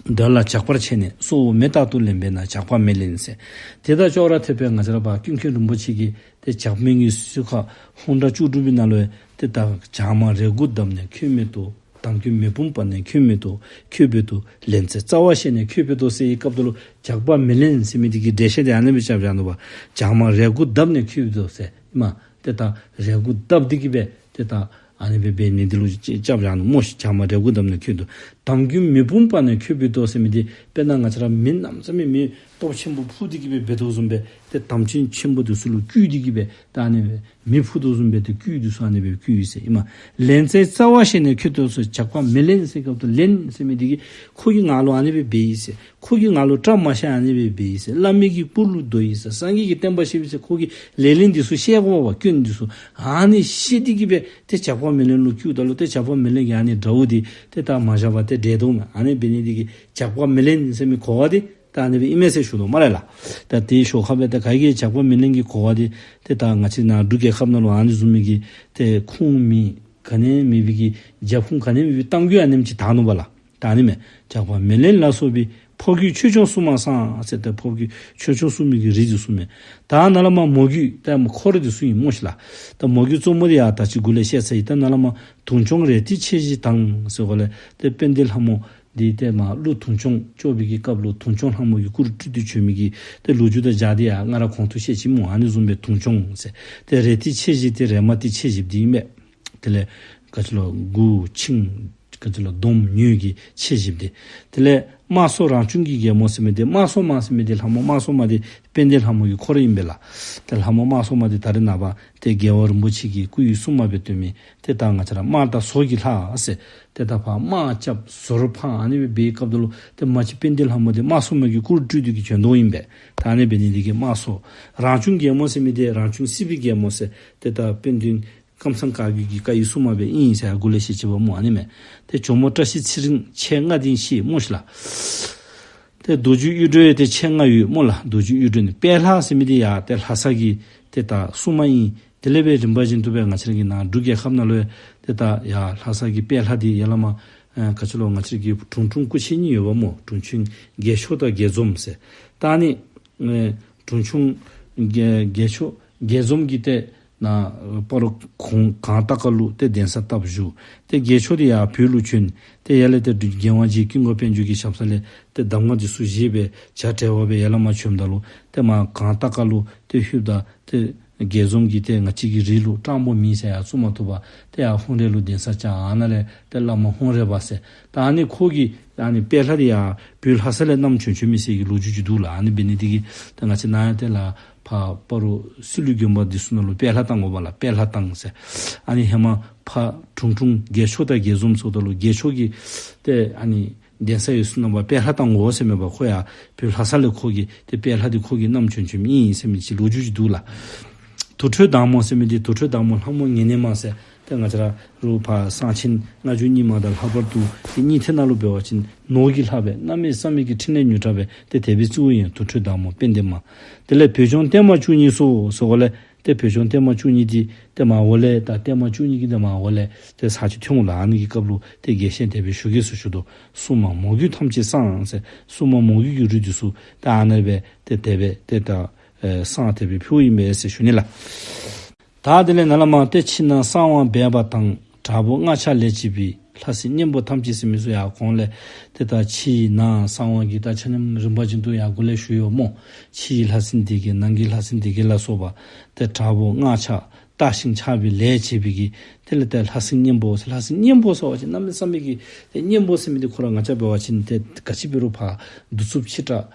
དགྲ་ལ་ཇག་པར་བྱས་ནས། སྲོག་མེ་ལྟར་དུ་ལེན་པས་ན། ཇག་པ་མེ་ལེན་ཟེར། ཏེ་ད་ཅོག་ར་འཐདཔ་སྦེ་ང་བཅས་ར་ཕར་ཀུན་མཁྱེན་རིན་པོ་ཆེ་གིས་ཏེ་ཇག་མེ་གི་གསོལ་ཁ་ཧཱུྃ་སྒྲ་བཅུ་དྲུག་པའི་ནང་ལུ་ཏེ་ད་ཇག་མ་རས་དགུ་བརྡབས་ནས་ཁྱོད་མེད་དོ། དམ་རྒྱུན་མེ་དཔུང་སྤར་ནས་ཁྱོད་མེད་དོ། ཁྱོད་མེད་དོ། ལན་ཚྭའི་རྩ་བ་བཤལ་ནས་ཁྱོད་མེད་དོ་ཟེར་བའི་སྐབས་དེ་ལུ་ཇག་པ་མེ་ལེན་ཟེར་མི་འདི་གི་འགྲེལ་བཤད་འདི་ཨ་ནི་སྦེ་རྐྱབ་བཞག་ནུག་པ། ཇག་མ་རས་དགུ་བརྡབས་ནས་ཁྱོད་མེད་དོ་ཟེར་མས། ཏེ་ད་རས་དགུ་བརྡབས་ཏེ་གི་སྦེ་ཏེ་ད་ཨ་ནི་སྦེ་འབད་ནི་འདི་ལུ་རྐྱབ་བཞག་ནུག་སྨོ་ཤིག། ཇག་མ་རས་དགུ་བརྡབས་ནས་ཁྱོད་མེད་དོ། དམ་རྒྱུན་མེ་དཔུང་སྤར་ནས་ཁྱོད་མེད་དོ་ཟེར་མི་འདི་དཔེར་ན་ང་བཅས་ར་མེ་གནམ་མེད་ས་མེད་མེ་སྟོབས་ཆེན་པོ་ཕུ་སྟེ་གི་སྦེ་འབད་དོ་བཟུམ་སྦེ་ཏེ་དམ་ཅན་ཆེན་པོ་འདི་ཚུ་ལུ་བསྐུལ་ཏེ་གི་སྦེ་ད་ཨ་ནི་སྦེ་མེ་ཕུ་དོ་བཟུམ་སྦེ་ཏེ་བསྐུལ་འདི་ཚུ་ཨ་ནི་སྦེ་བསྐུལ་ཡི་ཟེར་ཨིན་མས། ལན་ཚྭའི་རྩ་བ་བཤལ་ནས་ཁྱོད་མེད་དོ་ཟེར། ཇག་པ་མེ་ལེན་ཟེར་སྐབས་དེ་ལན་ཟེར་མི་འདི་གིས་ཁོ་གིས་ང་ལུ་ཨ་ནི་སྦེ་འབད་ཡི་ཟེར། ཁོ་གིས་ང་ལུ་བཀྲ་མ་ཤིསཔ་ཨ་ནི་སྦེ་འབད་ཡི་ཟེར། བླ་མའི་གི་སྤུར་ལུ་བརྡོལ་ཡི་ཟེར། སངས་རྒྱས་ཀྱི་བསྟན་པ་བཤིག་པའི་ཟེར། ཁོ་གིས་ལེ་ལན་འདི་ཚུ་བཤད་དགོ་པས། སྐྱོན་འདི་ཚུ་ཨ་ནི་བཤད་དེ་གི་སྦེ་ཏེ་ཇག་པ་མེ་ལེན་ལུ་བསྐུལཝ་ད་ལུ་ཏེ་ཇག་པ་མེ་ལེན་གྱིས་ཨ་ནི་དགྲ་བོ་འདི་ཏེ་ད་མ་བཞག་པར་ཏེ་བསྒྲལ་དོ་མས། ཨ་ནི་འབད་ནི་འདི་གིས་ཇག་པ་མེ་ལེན་ཟེར་མི་གོ་བ་འདི་ད་ཨ་ནི་སྦེ་ཨིན་མས་ཟེར་ཞུ་དོ་སྨ་རེ་ལགས། ད་དེའི་ཞོར་ཁར་སྦེ་ད་ག་གིས་ཇག་པ་མེ་ལེན་གྱི་གོ་བ་འདི་ཏེ་ད་ང་བཅས་ནཱ་འབྲུག་རྒྱལ་ཁབ་ནང་ལུ་ཨ་ནི་བཟུམ་མའི་གི་ཏེ་ཁུངས་མེད་ག་ནི་མེད་པའི་གི་རྒྱབ་ཁུངས་ག་ནི་མེད་པའི་གཏམ་རྒྱུད་ཨ་ནེམ་ཅིག་དར་ནུག་པ་ལགས། ད་ཨ་ནི་མས། ཇག་པ་མེ་ལེན་ལ་སོགས་པའི། ཕོ་རྒྱུད་ཆོས་སྐྱོང་སྲུང་མ་ཚང་ཟེར་ཏེ་ཕོ་རྒྱུད་ཆོས་སྐྱོང་སྲུང་མའི་གི་རིགས་འདི་ཚུ་མས། ད་ནཱ་ལས་མར་མོ་རྒྱུད་ད་མོ་འཁོར་འདི་ཚུ་ཨིན་སྨོ་ཤིག་ལགས། ད་མོ་རྒྱུད་གཙོ་མོ་འདི་ཡང་ད་ཅི་འགོ་ལས་བཤད་ཚར་ཡི། ད་ནཱ་ལས་མར་དུང་སྐྱོང་རལ་གྲི་ཆས་བཞི་དང་ཟེར་གོ་ལས་ཏེ་དཔལ་ལྡན་ལྷ་མོ་འདི་ཏེ་མར་ཀླུ་དུང་སྐྱོང་སྐྱོབ་པའི་གི་སྐབས་ལུ་དུང་སྐྱོང་ལྷ་མོ་གི་སྐུ་རུ་སྤྲུལ་ཏེ་བྱོན་མི་གི་ཏེ་ལོ་རྒྱུས་དང་སྦྱར་ཏེ་ཡང་ང་ར་གོང་དུ་བཤད་ཅི་སྨོ། ཨ་ནི་བཟུམ་སྦེ་དུང་སྐྱོང་ཟེར། ཏེ་རལ་གྲི་ཆས་བཞི་ཏེ་རལ་མ་ཏེ་ཆས་བཞི་འདི་ཨིན་པས། དེ་ལས་ག་ཅི་ལོ་མགུ་ཆིངས་ག་ཅི་ལོ་འདོམ་མྱོས་ཀྱི་ཆས་བཞི་འདི། དེ་ལས་དམག་ཟོར་རང་བྱུང་གི་རྒྱལ་མོ་ཟེར་མི་འདི་དམག་ཟོར་མ་ཟེར་མི་འདི་ལྷ་མོ་དམག་ཟོར་མ་འདི་དཔལ་ལྡན་ལྷ་མོ་གི་འཁོར་ཨིན་པས་ལགས། ཏེ་ལྷ་མོ་དམག་ཟོར་མ་འདི་ད་རེས་ནངས་པ་ཏེ་རྒྱལ་བ་རིན་པོ་ཆེ་གི་སྐུ་ཡི་སྲུང་མ་སྦེ་བསྟེན་མི་ཏེ་ད་ང་བཅས་ར་དམག་དང་ཟོར་གྱི་ལྷ་ཟེར། ཏེ་ད་ཕར་དམག་རྐྱབ་ཟོར་འཕང་ཨ་ནི་སྦེ་འབད་བའི་སྐབས་དེ་ལུ་ཏེ་མ་གཅིག་དཔལ་ལྡན་ལྷ་མོ་འདི་དམག་ཟོར་མ་གི་སྐུ་རུ་སྤྲུལ་ཏེ་གི་བྱོན་དོ་ཨིན་པས། ད་ཨ་ནི་འབད་ནི་འདི་གིས་དམག་ཟོར། རང་བྱུང་རྒྱལ་མོ་ཟེར་མི་འདི་རང་བྱུང་སྲིད་པའི་རྒྱལ་མོ་ཟེར། ཏེ་ད་དཔལ་ལྡན་ཀམ་ཚང་བཀའ་བརྒྱུད་ཀྱི་བཀའ་ཡི་སྲུང་མ་སྦེ་ཨིན་ཟེར་ཡར་འགོ་ལས་བཤད་ཅི་པ་སྨོ། ཨ་ནི་མས། ཏེ་ཇོ་མོ་བཀྲ་ཤིས་ཚེ་རིང་མཆེད་ལྔ་ལྡན་ཤེས་སྨོ་ཤིག་ལགས། ཏེ་རྡོ་རྗེ་གཡུ་སྒྲོན་ཏེ་མཆེད་ལྔ་ཡོད་སྨོ་ལགས། རྡོ་རྗེ་གཡུ་སྒྲོན་ནི་དཔལ་ལྷ་ཟེར་མི་འདི་ཡང་ཏེ་ལྷ་ས་གི་ཏེ་ད་སྲུང་མ་ཨིན། དེ་ལས་སྦེ་རིམ་པ་བཞིན་དུ་སྦེ་ང་བཅས་ར་གི་ནཱ་འབྲུག་རྒྱལ་ཁབ་ནང་ལུ་ཏེ་ད་ཡར་ལྷ་ས་གི་དཔལ་ལྷ་འདི་ཡར་ལས་མར་ཨ་ག་ཅི་ལོ་ང་བཅས་ར་གི་དྲུང་དྲུང་སྐུ་མཆེད་གཉིས་ཡོད་པ་སྨོ། དྲུང་ཆེན་རྒྱལ་མཆོག་དང་རྒྱལ་འཛོམས་ཟེར། ད་ཨ་ནི་ཨེ་དྲུང་ཆུང་རྒྱལ་རྒྱལ་མཆོག་རྒྱལ་འཛོམས་ཀྱིས་ཏེ་ནཱ་སྤ་རོ་གངས་སྤ་རོ་གངས་སྟག་དཀར་ལུ་ཏེ་གདན་ས་བཏབ་བཞུགས། ཏེ་རྒྱལ་མཆོག་འདི་ཡར་བོད་ལུ་བྱོན། ཏེ་ཡར་ལས་ཏེ་རྒྱལ་དབང་རྗེ་ཀུན་དགའ་དཔལ་འབྱོར་གྱི་ཞབས་ས་ལས་ཏེ་གདམས་ངག་འདི་ཚུ་བཞེས་སྦེ་བྱ་བྲལ་བ་སྦེ་ཡར་ལས་མར་བྱོནམ་ད་ལུ་ཏེ་མར་གངས་སྟག་དཀར་ལུ་ཏེ་ལྷོདཔ་ད་ཏེ་རྒྱལ་འཛོམས་ཀྱིས་ཏེ་ང་བཅས་ཀྱི་རིགས་ལུ་སྤྲང་པོ་མེད་ཟེར་ཡར་བཙུགས་མ་བཏུབ་པར་ཏེ་ཡར་ཧཱུྃ་རལ་ལུ་གདན་ས་བཅགས། ཨ་ནཱ་ལས་ཏེ་བླ་མ་ཧཱུྃ་རལ་པ་ཟེར། ད་ཨ་ནི་ཁོ་གིས་ཨ་ནི་དཔལ་ལྷ་འདི་ཡར་བོད་ལྷ་ས་ལས་བསྣམས་བྱོན་བྱོན་མི་ཟེར་གྱི་ལོ་རྒྱུས་ཅིག་འདུག་ལགས། ཨ་ནི་འབད་ནི་འདི་གིས་ད་ང་བཅས་ནཱ་ཡང་ཏེ་ལགས་ཕར་སྤ་རོ་སི་ལུ་དགོན་པ་འདི་ཚུ་ནང་ལུ་དཔལ་ལྷ་བཏང་དགོ་པས་ལགས། དཔལ་ལྷ་བཏང་ཟེར། ཨ་ནི་ཧེ་མ་ཕར་དྲུང་དྲུང་རྒྱལ་མཆོག་དང་རྒྱལ་འཛོམས་ཟེརཝ་ད་ལུ་རྒྱལ་མཆོག་གིས་ཏེ་ཨ་ནི་གདན་ས་ཡོད་ས་ནང་ཕར་དཔལ་ལྷ་བཏང་དགོ་ཟེར་མེན་པར་ཁོ་ཡར་བོད་ལྷ་ས་ལས་ཁོ་གིས་ཏེ་དཔལ་ལྷ་འདི་ཁོ་གིས་བསྣམས་བྱོན་བྱོནམ་ཨིན་ཟེར་མི་ཅིག་ལོ་རྒྱུས་ཅིག་འདུག་ལགས། དུར་ཁྲོད་བདག་མོ་ཟེར་མི་འདི་དུར་ཁྲོད་བདག་མོ་ལྷ་མོ་ངེས་གནས་མ་ཟེར། ཏེ་ང་བཅས་ར་རུང་ཕར་གསང་ཆེན་ལྔ་བཅུ་གཉིས་མ་དང་ལྷག་པར་དུ་ཏེ་སྙིང་ཐིག་ནང་ལུ་འབད་བ་ཅིན་ནོར་གྱི་ལྷ་སྦེ་གནམ་མེད་ས་མེད་ཀྱི་ཕྲིན་ལས་མྱུར་དྲགས་སྦེ་ཏེ་དེ་སྦེ་བརྩིཝ་ཨིན། དུར་ཁྲོད་བདག་མོ་དཔལ་ལྡན་མ། དེ་ལས་བོད་ལྗོངས་བརྟན་མ་བཅུ་གཉིས་སུ་ཟེརཝ་ལས་ཏེ་བོད་ལྗོངས་བརྟན་མ་བཅུ་གཉིས་འདི་ཏེ་མར་འོག་ལས་ད་བརྟན་མ་བཅུ་གཉིས་ཀྱི་ཏེ་མར་འོག་ལས་ཏེ་ས་ཆ་ཐོན་འོང་ལགས། ཨ་ནི་གི་སྐབས་ལུ་ཏེ་རྒྱལ་མཚན་དེ་སྦེ་ཞུ་གེ་ཟེར་ཞུ་དོ། སྲུང་མ་མོ་རྒྱུད་ཐམས་ཅད་བསངས་ཟེར། སྲུང་མ་མོ་རྒྱུད་ཀྱི་རུས་འདི་ཚུ་ད་ཨ་ནི་སྦེ་ཏེ་དེ་སྦེ་ཏེ་ད་ཨེ་བསངས་དེ་སྦེ་ཕུལཝ་ཨིན་པས་ཟེར་ཞུ་ནི་ལགས། ད་དེ་ལས་ནཱ་ལས་མར་ཏེ་ཕྱི་ནང་གསང་བ་སྦས་པ་དང་དྲག་པོ་སྔགས་ཕྱག་ལས་བྱེད་པའི་ལྷ་སྲིན་གཉན་པོ་ཐམས་ཅད་ཟེར་མི་ཚུ་ཡར་གོང་ལས་ཏེ་ད་ཕྱི་ནང་གསང་བ་གི་ད་ཆ་མཉམ་རིམ་པ་བཞིན་དུ་ཡར་འགོ་ལས་ཞུ་ཡོད་སྨོ། ཕྱི་གི་ལྷ་སྲིན་འདི་གིས་ནང་གི་ལྷ་སྲིན་འདི་གིས་ལ་སོགས་པ་ཏེ་དྲག་པོ་སྔགས་ཕྱག་བཏགས་ཤིང་ཕྱག་པའི་ལས་བྱེད་པའི་གི་དེ་ལས་ཏེ་ལྷ་སྲིན་གཉན་པོ་ཟེར། ལྷ་སྲིན་གཉན་པོ་ཟེར་བ་ཅིན་གནམ་མེད་ས་མེད་ཀྱི་ཏེ་གཉན་པོ་ཟེར་མི་འདི་ཁོ་ར་ང་བཅས་འབད་བ་ཅིན་ཏེ་ག་ཅི་འབད་རུང་ཕར་གདུག་རྩུབ་ཆེ་དྲགས་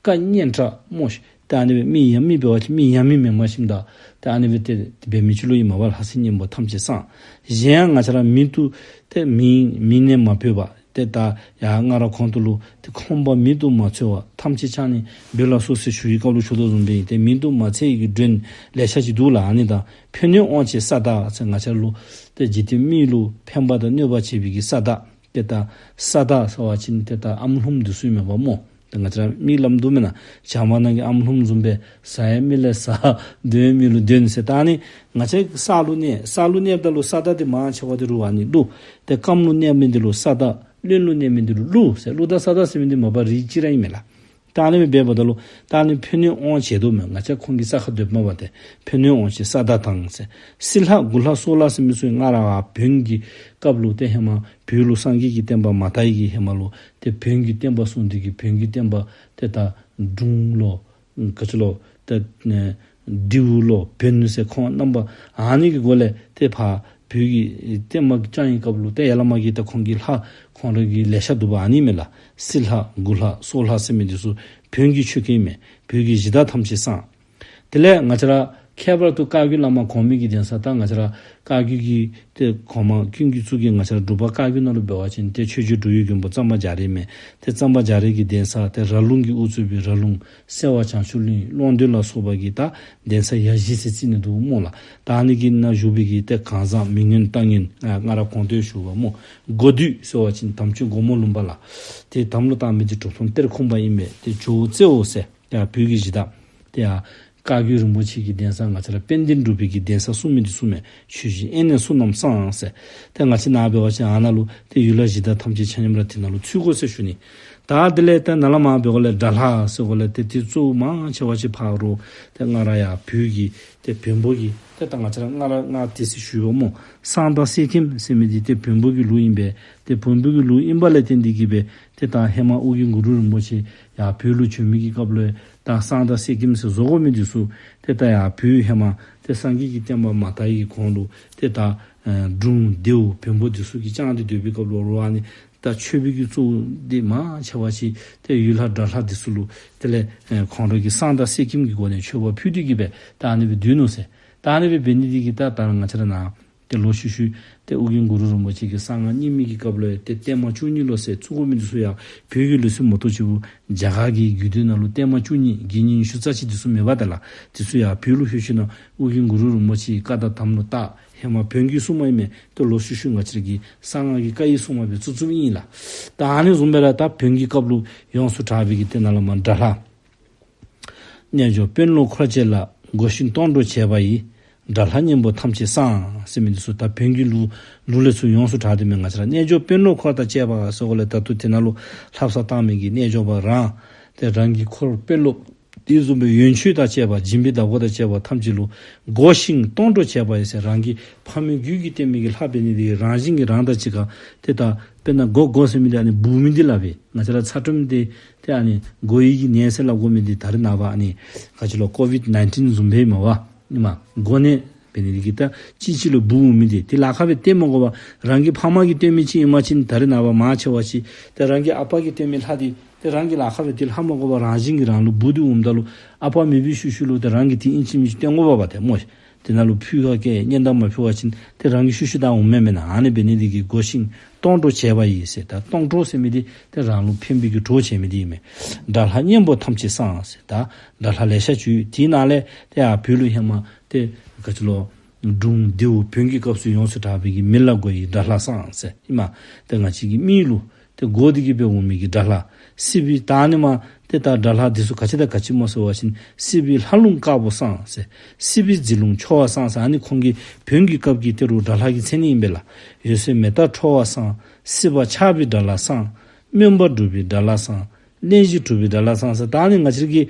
བཀའ་གཉན་དྲགས་སྨོ་ཤིག། ཏེ་ཨ་ནི་སྦེ་མི་ཡང་མི་འབད་བ་ཅིན་མི་ཡང་མི་མེན་མ་ཤིམ་ད། ཏེ་ཨ་ནི་སྦེ་ཏེ་འབད་མི་ཅིག་ལུ་ཨིན་མས་པ། ལྷ་སྲིན་གཉན་པོ་ཐམས་ཅད་བསངས། གཞན་ཡང་ང་བཅས་ར་མི་དུ་ཏེ་མི་མི་ནད་མ་ཕོག་པ་ཏེ་ད་ཡར་སྔར་གོང་དུ་ལུ་ཏེ་ཁོང་པ་མེད་དུ་མ་འཚོ་བ་ཐམས་ཅད་ཕྱག་ནི་འབུལ་ལ་སོགས་ཟེར་ཞུ་བའི་སྐབས་ལུ་ཞུ་དོ་བཟུམ་སྦེ་ཏེ་མེད་དུ་མ་འཚོ་བའི་གི་མགྲོན་ལེ་ཤ་ཅིག་འདུག་ལགས། ཨ་ནི་དང་ཕན་གནོད་དབང་བྱེད་ས་བདག་ཟེར་ང་བཅས་ལུ་ཏེ་འཇིག་རྟེན་མི་ལུ་ཕན་པ་དང་གནོད་པ་བྱེད་པའི་གི་ས་བདག། ཏེ་ད་ས་བདག་ཟེར་བ་ཅིན་ཏེ་ད་ཨམ་ལྷུམ་འདི་ཚུ་ཨིན་མས་པ་སྨོ། ཏེ་ང་བཅས་ར་མི་སླབ་དོ་མེན་ན། བྱམས་པ་ནང་གི་ཨམ་ལྷུམ་བཟུམ་སྦེ་ཟ་ཡང་མི་ལས་ཟ་འདོན་ཡང་མི་ལུ་འདོན་ཟེར། ད་ཨ་ནི་ང་བཅས་ས་ལུ་གནས་ས་ལུ་གནསཔ་ད་ལུ་ས་བདག་འདི་མང་ཆེ་བ་འདི་རུང་ཨ་ནི་ཀླུ། ཏེ་སྐམ་ལུ་གནས་མི་འདི་ལུ་ས་བདག། རློན་ལུ་གནས་མི་འདི་ལུ་ཀླུ་ཟེར། ཀླུ་དང་ས་བདག་ཟེར་མི་འདི་མ་པ་རིགས་གཅིག་ར་ཨིན་མས་ལགས། ད་ཨ་ནི་སྦེ་འབདཝ་ད་ལུ་ད་ཨ་ནི་ཕན་གནོད་དབང་བྱེད་དོ་མས། ང་བཅས་ཁོང་གི་ས་ཁར་སྡོདཔ་མས་པ། ཏེ་ཕན་གནོད་དབང་བྱེད་ས་བདག་དང་ཟེར། སྲི་ལྷ་མགུ་ལྷ་སྲོག་ལྷ་ཟེར་མི་ཚུ་སྔར་བོན་གྱི་སྐབས་ལུ་ཏེ་ཧེ་མ་བོད་ལུ་སངས་རྒྱས་ཀྱི་བསྟན་པ་མ་དར་བའི་གི་ཧེ་མ་ལུ་ཏེ་བོན་གྱི་བསྟན་པ་སྲུང་སྟེ་གི་བོན་གྱི་བསྟན་པ་ཏེ་ད་སྒྲུང་ལོ་ག་ཅི་ལོ་ཏེ་ཨེ་དེའུ་ལོ་བོན་ཟེར་ཁོང་རྣམ་པ་ཨ་ནི་གི་སྒོ་ལས་ཏེ་ཕར་བོད་ཀྱི་བསྟན་པ་བསྐྱངས་པའི་སྐབས་ལུ་ཏེ་ཡར་ལས་མར་གྱི་ཏེ་ཁོང་གི་ལྷ་ཁོང་ར་གི་ལེ་ཤ་འདུག་པ་ཨ་ནི་མས་ལགས། སྲི་ལྷ་མགུ་ལྷ་སྲོག་ལྷ་ཟེར་མི་འདི་ཚུ་བོན་གྱི་ཆོས་སྐལ་མས། བོད་ཀྱི་གཞི་བདག་ཐམས་ཅད་བསངས། དེ་ལས་ང་བཅས་ར་ཁྱད་པར་དུ་བཀའ་བརྒྱུད་བླ་མ་གོང་མའི་གི་གདན་ས་ད་ང་བཅས་ར་བཀའ་བརྒྱུད་ཀྱི་ཏེ་གོང་མ་ཀུན་གྱི་གཙུག་གི་ང་བཅས་ར་འབྲུག་པ་བཀའ་བརྒྱུད་ནང་ལུ་འབད་བ་ཅིན་ཏེ་ཆོས་རྗེ་འགྲོ་བའི་མགོན་པོ་གཙང་པ་རྒྱ་རས་མས། ཏེ་གཙང་པ་རྒྱ་རས་ཀྱི་གདན་ས་ཏེ་ར་ལུང་གིས་དབུ་གཙོས་པའི་ར་ལུང་སེ་བ་བྱང་ཆུབ་གླིང་ཀློང་རྡོལ་ལ་སོགས་པ་གི་ད་གདན་ས་ཡ་བཞི་ཟེར་རྩིས་ནི་འདུག་སྨོ་ལགས། ད་ཨ་ནི་གི་ནང་བཞུགས་པའི་གི་ཏེ་གང་ཟག་མི་མངོན་རྟ་མངོན་ཨ་སྔར་གོང་དུ་ཞུ་བ་སྨོ། མགོ་བདུད་ཟེར་བ་ཅིན་དམ་ཆོས་མགོ་མོ་ལུང་པ་ལགས། ཏེ་དམ་ལུ་བཏགས་མི་འདི་གྲུབ་ཐོབ་གཏེར་ཁུང་པ་ཨིན་མས། ཏེ་ཇོ་བོ་རྩེའོ་ཟེར། ཡ་བོད་ཀྱི་གཞི་བདག། ཏེ་ཡ་བཀའ་བརྒྱུད་རིན་པོ་ཆེ་གི་གདན་ས་ང་བཅས་ར་དཔལ་ལྡན་འབྲུག་པའི་གི་གདན་ས་སྲུང་མི་འདི་ཚུ་མས། ཆོས་སྦྱིན་ཨེ་ནེ་བསོད་ནམས་བསངས་ཟེར། ཏེ་ང་བཅས་ནཱ་འབད་བ་ཅིན་ཨ་ནཱ་ལུ་ཏེ་ཡུལ་ལྷ་གཞི་བདག་ཐམས་ཅད་ཆ་མཉམ་ར་དེ་ནང་ལུ་ཚུད་དགོ་ཟེར་ཞུ་ནི། ད་དེ་ལས་ཏེ་ནཱ་ལས་མར་འབད་དགོ་ལས་དགྲ་ལྷ་ཟེར་དགོ་ལས་ཏེ་དེ་གཙོ་བོ་མང་ཆེ་བ་ཅིག་ཕར་རུང་ཏེ་སྔར་ཡ་བོད་ཀྱི་ཏེ་བོན་པོ་གི་ཏེ་ད་ང་བཅས་ར་སྔར་སྔར་ཏེ་ཟེར་ཞུ་བ་སྨོ། གསང་བདག་གསེར་སྐྱེམས་ཟེར་མི་འདི་ཏེ་བོན་པོ་གི་ལུགས་ཨིན་པས། ཏེ་བོན་པོ་གི་ལུགས་ཨིན་པ་ལས་བརྟེན་ཏེ་གིས་སྦེ་ཏེ་ད་ཧེ་མ་ཨོ་རྒྱན་གུ་རུ་རིན་པོ་ཆེ་ཡར་བོད་ལུ་བྱོན་མི་གི་སྐབས་ལུ་ད་གསང་བདག་གསེར་སྐྱེམས་ཟེར་བཟོ་དགོ་མི་འདི་ཚུ་ཏེ་ད་ཡར་བོད་ཧེ་མ་ཏེ་སངས་རྒྱས་ཀྱི་བསྟན་པ་མ་དར་བའི་གོང་ལུ་ཏེ་ད་ཨེ་སྒྲུང་དེའུ་བོན་པོ་འདི་ཚུ་གིས་བསྐྱངས་ཏེ་སྡོད་པའི་སྐབས་ལུ་རུང་ཨ་ནི་ད་མཆོད་པའི་གི་གཙོ་བོ་འདི་མང་ཆེ་བ་ཅིག་ཏེ་ཡུལ་ལྷ་དགྲ་ལྷ་འདི་ཚུ་ལུ་དེ་ལས་ཨེ་ཁོང་ར་གི་གསང་བདག་གསེར་སྐྱེམས་ཀྱི་སྒོ་ནས་མཆོད་པ་ཕུལ་ཏེ་གིས་སྦེ་ད་ཨ་ནི་སྦེ་སྡོད་ནུག་ཟེར། ད་ཨ་ནི་སྦེ་འབད་ནི་འདི་གིས་ད་ད་ང་བཅས་ར་ནཱ་ཏེ་ལོག་ཤུལ་ཤུལ་ཏེ་ཨོ་རྒྱན་གུ་རུ་རིན་པོ་ཆེ་གི་གསང་སྔགས་རྙིང་མའི་གི་སྐབས་ལུ་ཏེ་བརྟན་མ་བཅུ་གཉིས་ལོ་ཟེར་བཙུགས་དགོ་མི་འདི་ཚུ་ཡང་བོད་ཀྱི་ལུགས་སྲོལ་མ་གཏོགས་ཅིག་པོ་རྒྱ་གར་གྱི་རྒྱུད་སྡེ་ནང་ལུ་བརྟན་མ་བཅུ་གཉིས་དགེ་བསྙེན་ཉི་ཤུ་རྩ་གཅིག་འདི་ཚུ་མེད་པ་ད་ལགས། འདི་ཚུ་ཡང་བོད་ལུ་ལྷོད་ཞིནམ་ཨོ་རྒྱན་གུ་རུ་རིན་པོ་ཆེ་གི་བཀའ་དང་དམ་ལུ་བཏགས། ཧེ་མ་བོན་གྱི་སྲུང་མ་ཨིན་མས། ཏེ་ལོག་ཤུལ་ཤུལ་ང་བཅས་ར་གི་གསང་སྔགས་ཀྱི་བཀའ་ཡི་སྲུང་མ་སྦེ་བཙུགས་བཙུགསཔ་ཨིན་ལགས། ད་ཨ་ནི་བཟུམ་སྦེ་ར་ད་བོན་གྱི་སྐབས་ལུ་ཡོངས་སུ་གྲགས་པའི་གི་ཏེ་ནཱ་ལས་མར་དགྲ་ལྷ། རྣལ་འབྱོར་དཔོན་སློབ་འཁོར་བཅས་ལ། སྒོ་ཤིང་སྟོང་གྲོགས་བྱས་པ་ཡིས། དགྲ་ལྷ་གཉན་པོ་ཐམས་ཅད་བསངས་ཟེར་མི་འདི་ཚུ་ད་བོན་གྱི་ལུགས་ལུགས་ལས་ཚུར་ཡོངས་སུ་གྲགས་ཏེ་མས། ང་བཅས་ར་རྣལ་འབྱོར་དཔོན་སློབ་འཁོར་དང་བཅས་པ་ཟེར་དགོ་ལས་ད་ལྟོ་དེ་ནང་ལུ་ལྷ་བསངས་བཏང་མི་གི་རྣལ་འབྱོར་པ་རང་ཏེ་རང་གི་འཁོར་དཔོན་སློབ་དེ་བཟུམ་སྦེ་ཡོན་མཆོད་དང་བཅས་པ་སྦྱིན་པའི་བདག་པོ་དང་བཅས་པ་ཐམས་ཅད་ལུ་སྒོ་ཤིང་སྟོང་གྲོགས་བྱས་པ་ཡིས་ཟེར། རང་གི་ཕ་མེས་རྒྱུད་ཀྱི་བསྟེན་མི་གི་ལྷ་འབད་ནི་འདི་རང་བཞིན་གྱིས་རང་དང་གཅིག་ཁར་ཏེ་ད་དཔེར་ན་མགོ་མགོ་ཟེར་མི་འདི་ཨ་ནི་སྦུག་མི་འདི་ལགས་པས། ང་བཅས་ར་ཚ་ཁྲོམ་འདི་ཏེ་ཨ་ནི་མགོ་ཡི་གི་ནད་ཟེར་སླབ་དགོ་མི་འདི་ད་རེས་ནངས་པ་ཨ་ནི་ག་ཅི་ལོ་ཀོ་བིཌ་ནའིན་ཊིན་བཟུམ་སྦེ་མས་པ། ཨིན་མས། མགོ་ནད་འབད་ནི་འདི་གིས་ད་གཅིག་གཅིག་ལུ་སྦུག་འོང་མི་འདི་ཏེ་ལཱ་ཁག་སྦེ་བསྟེན་མ་དགོ་པར་རང་གི་ཕ་མ་གིས་བསྟེན་མི་ཅིག་ཨིན་པ་ཅིན་ད་རེས་ནངས་པ་མང་ཆེ་བ་ཅིག་ཏེ་རང་གི་ཨ་པ་གིས་བསྟེན་མི་ལྷ་འདི་ཏེ་རང་གིས་ལཱ་ཁག་སྦེ་ཏེ་ལྷག་མ་དགོ་པར་རང་བཞིན་གྱིས་རང་ལུ་སྦུག་འདི་འོངམ་ད་ལུ་ཨ་པ་མེད་པའི་ཤུལ་ཤུལ་ལུ་ཏེ་རང་གིས་ཏེ་ཨིན་ཅི་མིན་ཅི་བསྟེན་དགོ་པས་པ་ཏེ་སྨོ། དེ་ནང་ལུ་ཕུད་ཁ་བཀལ་གཉན་འདབས་མ་ཕུད་པ་ཅིན་ཏེ་རང་གི་ཤུལ་ཤུལ་བདའ་འོང་མས་མེན་ན། ཨ་ནི་འབད་ནི་འདི་གིས་སྒོ་ཤིང་སྟོང་གྲོགས་བྱས་པ་ཡིས་ཟེར། ད་སྟོང་གྲོགས་ཟེར་མི་འདི་ཏེ་རང་ལུ་ཕན་པའི་གི་གྲོགས་བྱེད་མི་འདི་ཨིན་མས། དགྲ་ལྷ་གཉན་པོ་ཐམས་ཅད་བསངས་ཟེར། ད་དགྲ་ལྷ་ལེ་ཤ་ཅིག་ཡོད། དེ་ནང་ལས་ཏེ་ཡར་བོད་ལུ་ཧེ་མ་ཏེ་ ག་ཅི་ལོ། སྒྲུང་ལྡེའུ་བོན་གྱི་སྐབས་སུ་ཡོངས་སུ་གྲགས་པའི་གི་མི་ལ་གོ་ཡི་དགྲ་ལྷ་བསང་ཟེར་ཨིན་མས། ཏེ་ང་བཅས་ཀྱི་མི་ལུ་ཏེ་གོ་སྟེ་གི་སྦེ་འོང་མི་གི་དགྲ་ལྷ། སྲིད་པའི་ད་ཨ་ནི་མ་ཏེ་ད་དགྲ་ལྷ་འདི་ཚུ་ག་ཅི་དང་ག་ཅི་སྨོ་ཟེར་བ་ཅིན་སྲིད་པའི་ལྷ་ལུང་དཀར་པོ་བསང་ཟེར། སྲིད་པའི་རྫི་ལུང་ཆོ་བ་བསང་ཟེར། ཨ་ནི་ཁོང་གི་བོན་གྱི་སྐབས་ཀྱི་ཏེ་རུ་དགྲ་ལྷ་གི་མཚན་ཨིན་པས་ལགས། འོད་གསལ་མེ་སྟག་ཁྲོ་བ་བསང་། སྲིད་པ་ཆགས་པའི་དགྲ་ལྷ་བསང་། སྨོན་པ་སྒྲུབ་པའི་དགྲ་ལྷ་བསང་། གླེན་གཞི་གྲུབ་པའི་དགྲ་ལྷ་བསང་ཟེར། ད་ཨ་ནི་ང་བཅས་ཀྱི་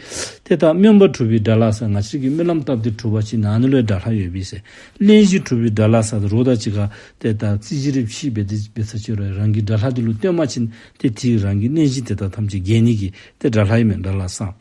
ཏེ་ད་སྨོན་པ་གྲུབ་པའི་དགྲ་ལྷ་བསང་། ང་བཅས་ཀྱི་སྨོན་ལམ་བཏབ་སྟེ་གྲུབ་པ་ཅིན་ཨ་ནི་ལུ་ཡང་དགྲ་ལྷ་ཡོད་པས་ཟེར། གླེན་གཞི་གྲུབ་པའི་དགྲ་ལྷ་བསང་ཟེར། རོགས་དང་གཅིག་ཁར་ཏེ་ད་རྩོད་གཞི་རེ་ཕྱེ་སྦེ་ཏེ་འབད་ས་ཅིག་རུང་རང་གི་དགྲ་ལྷ་འདི་ལུ་བསྟེན་པ་ཅིན་ཏེ་དེ་རང་གི་གླེན་གཞི་དེ་དག་ཐམས་ཅད་རྒྱས་ནི་གི་ཏེ་དགྲ་ལྷ་ཨིན་མས། དགྲ་ལྷ་བསང་།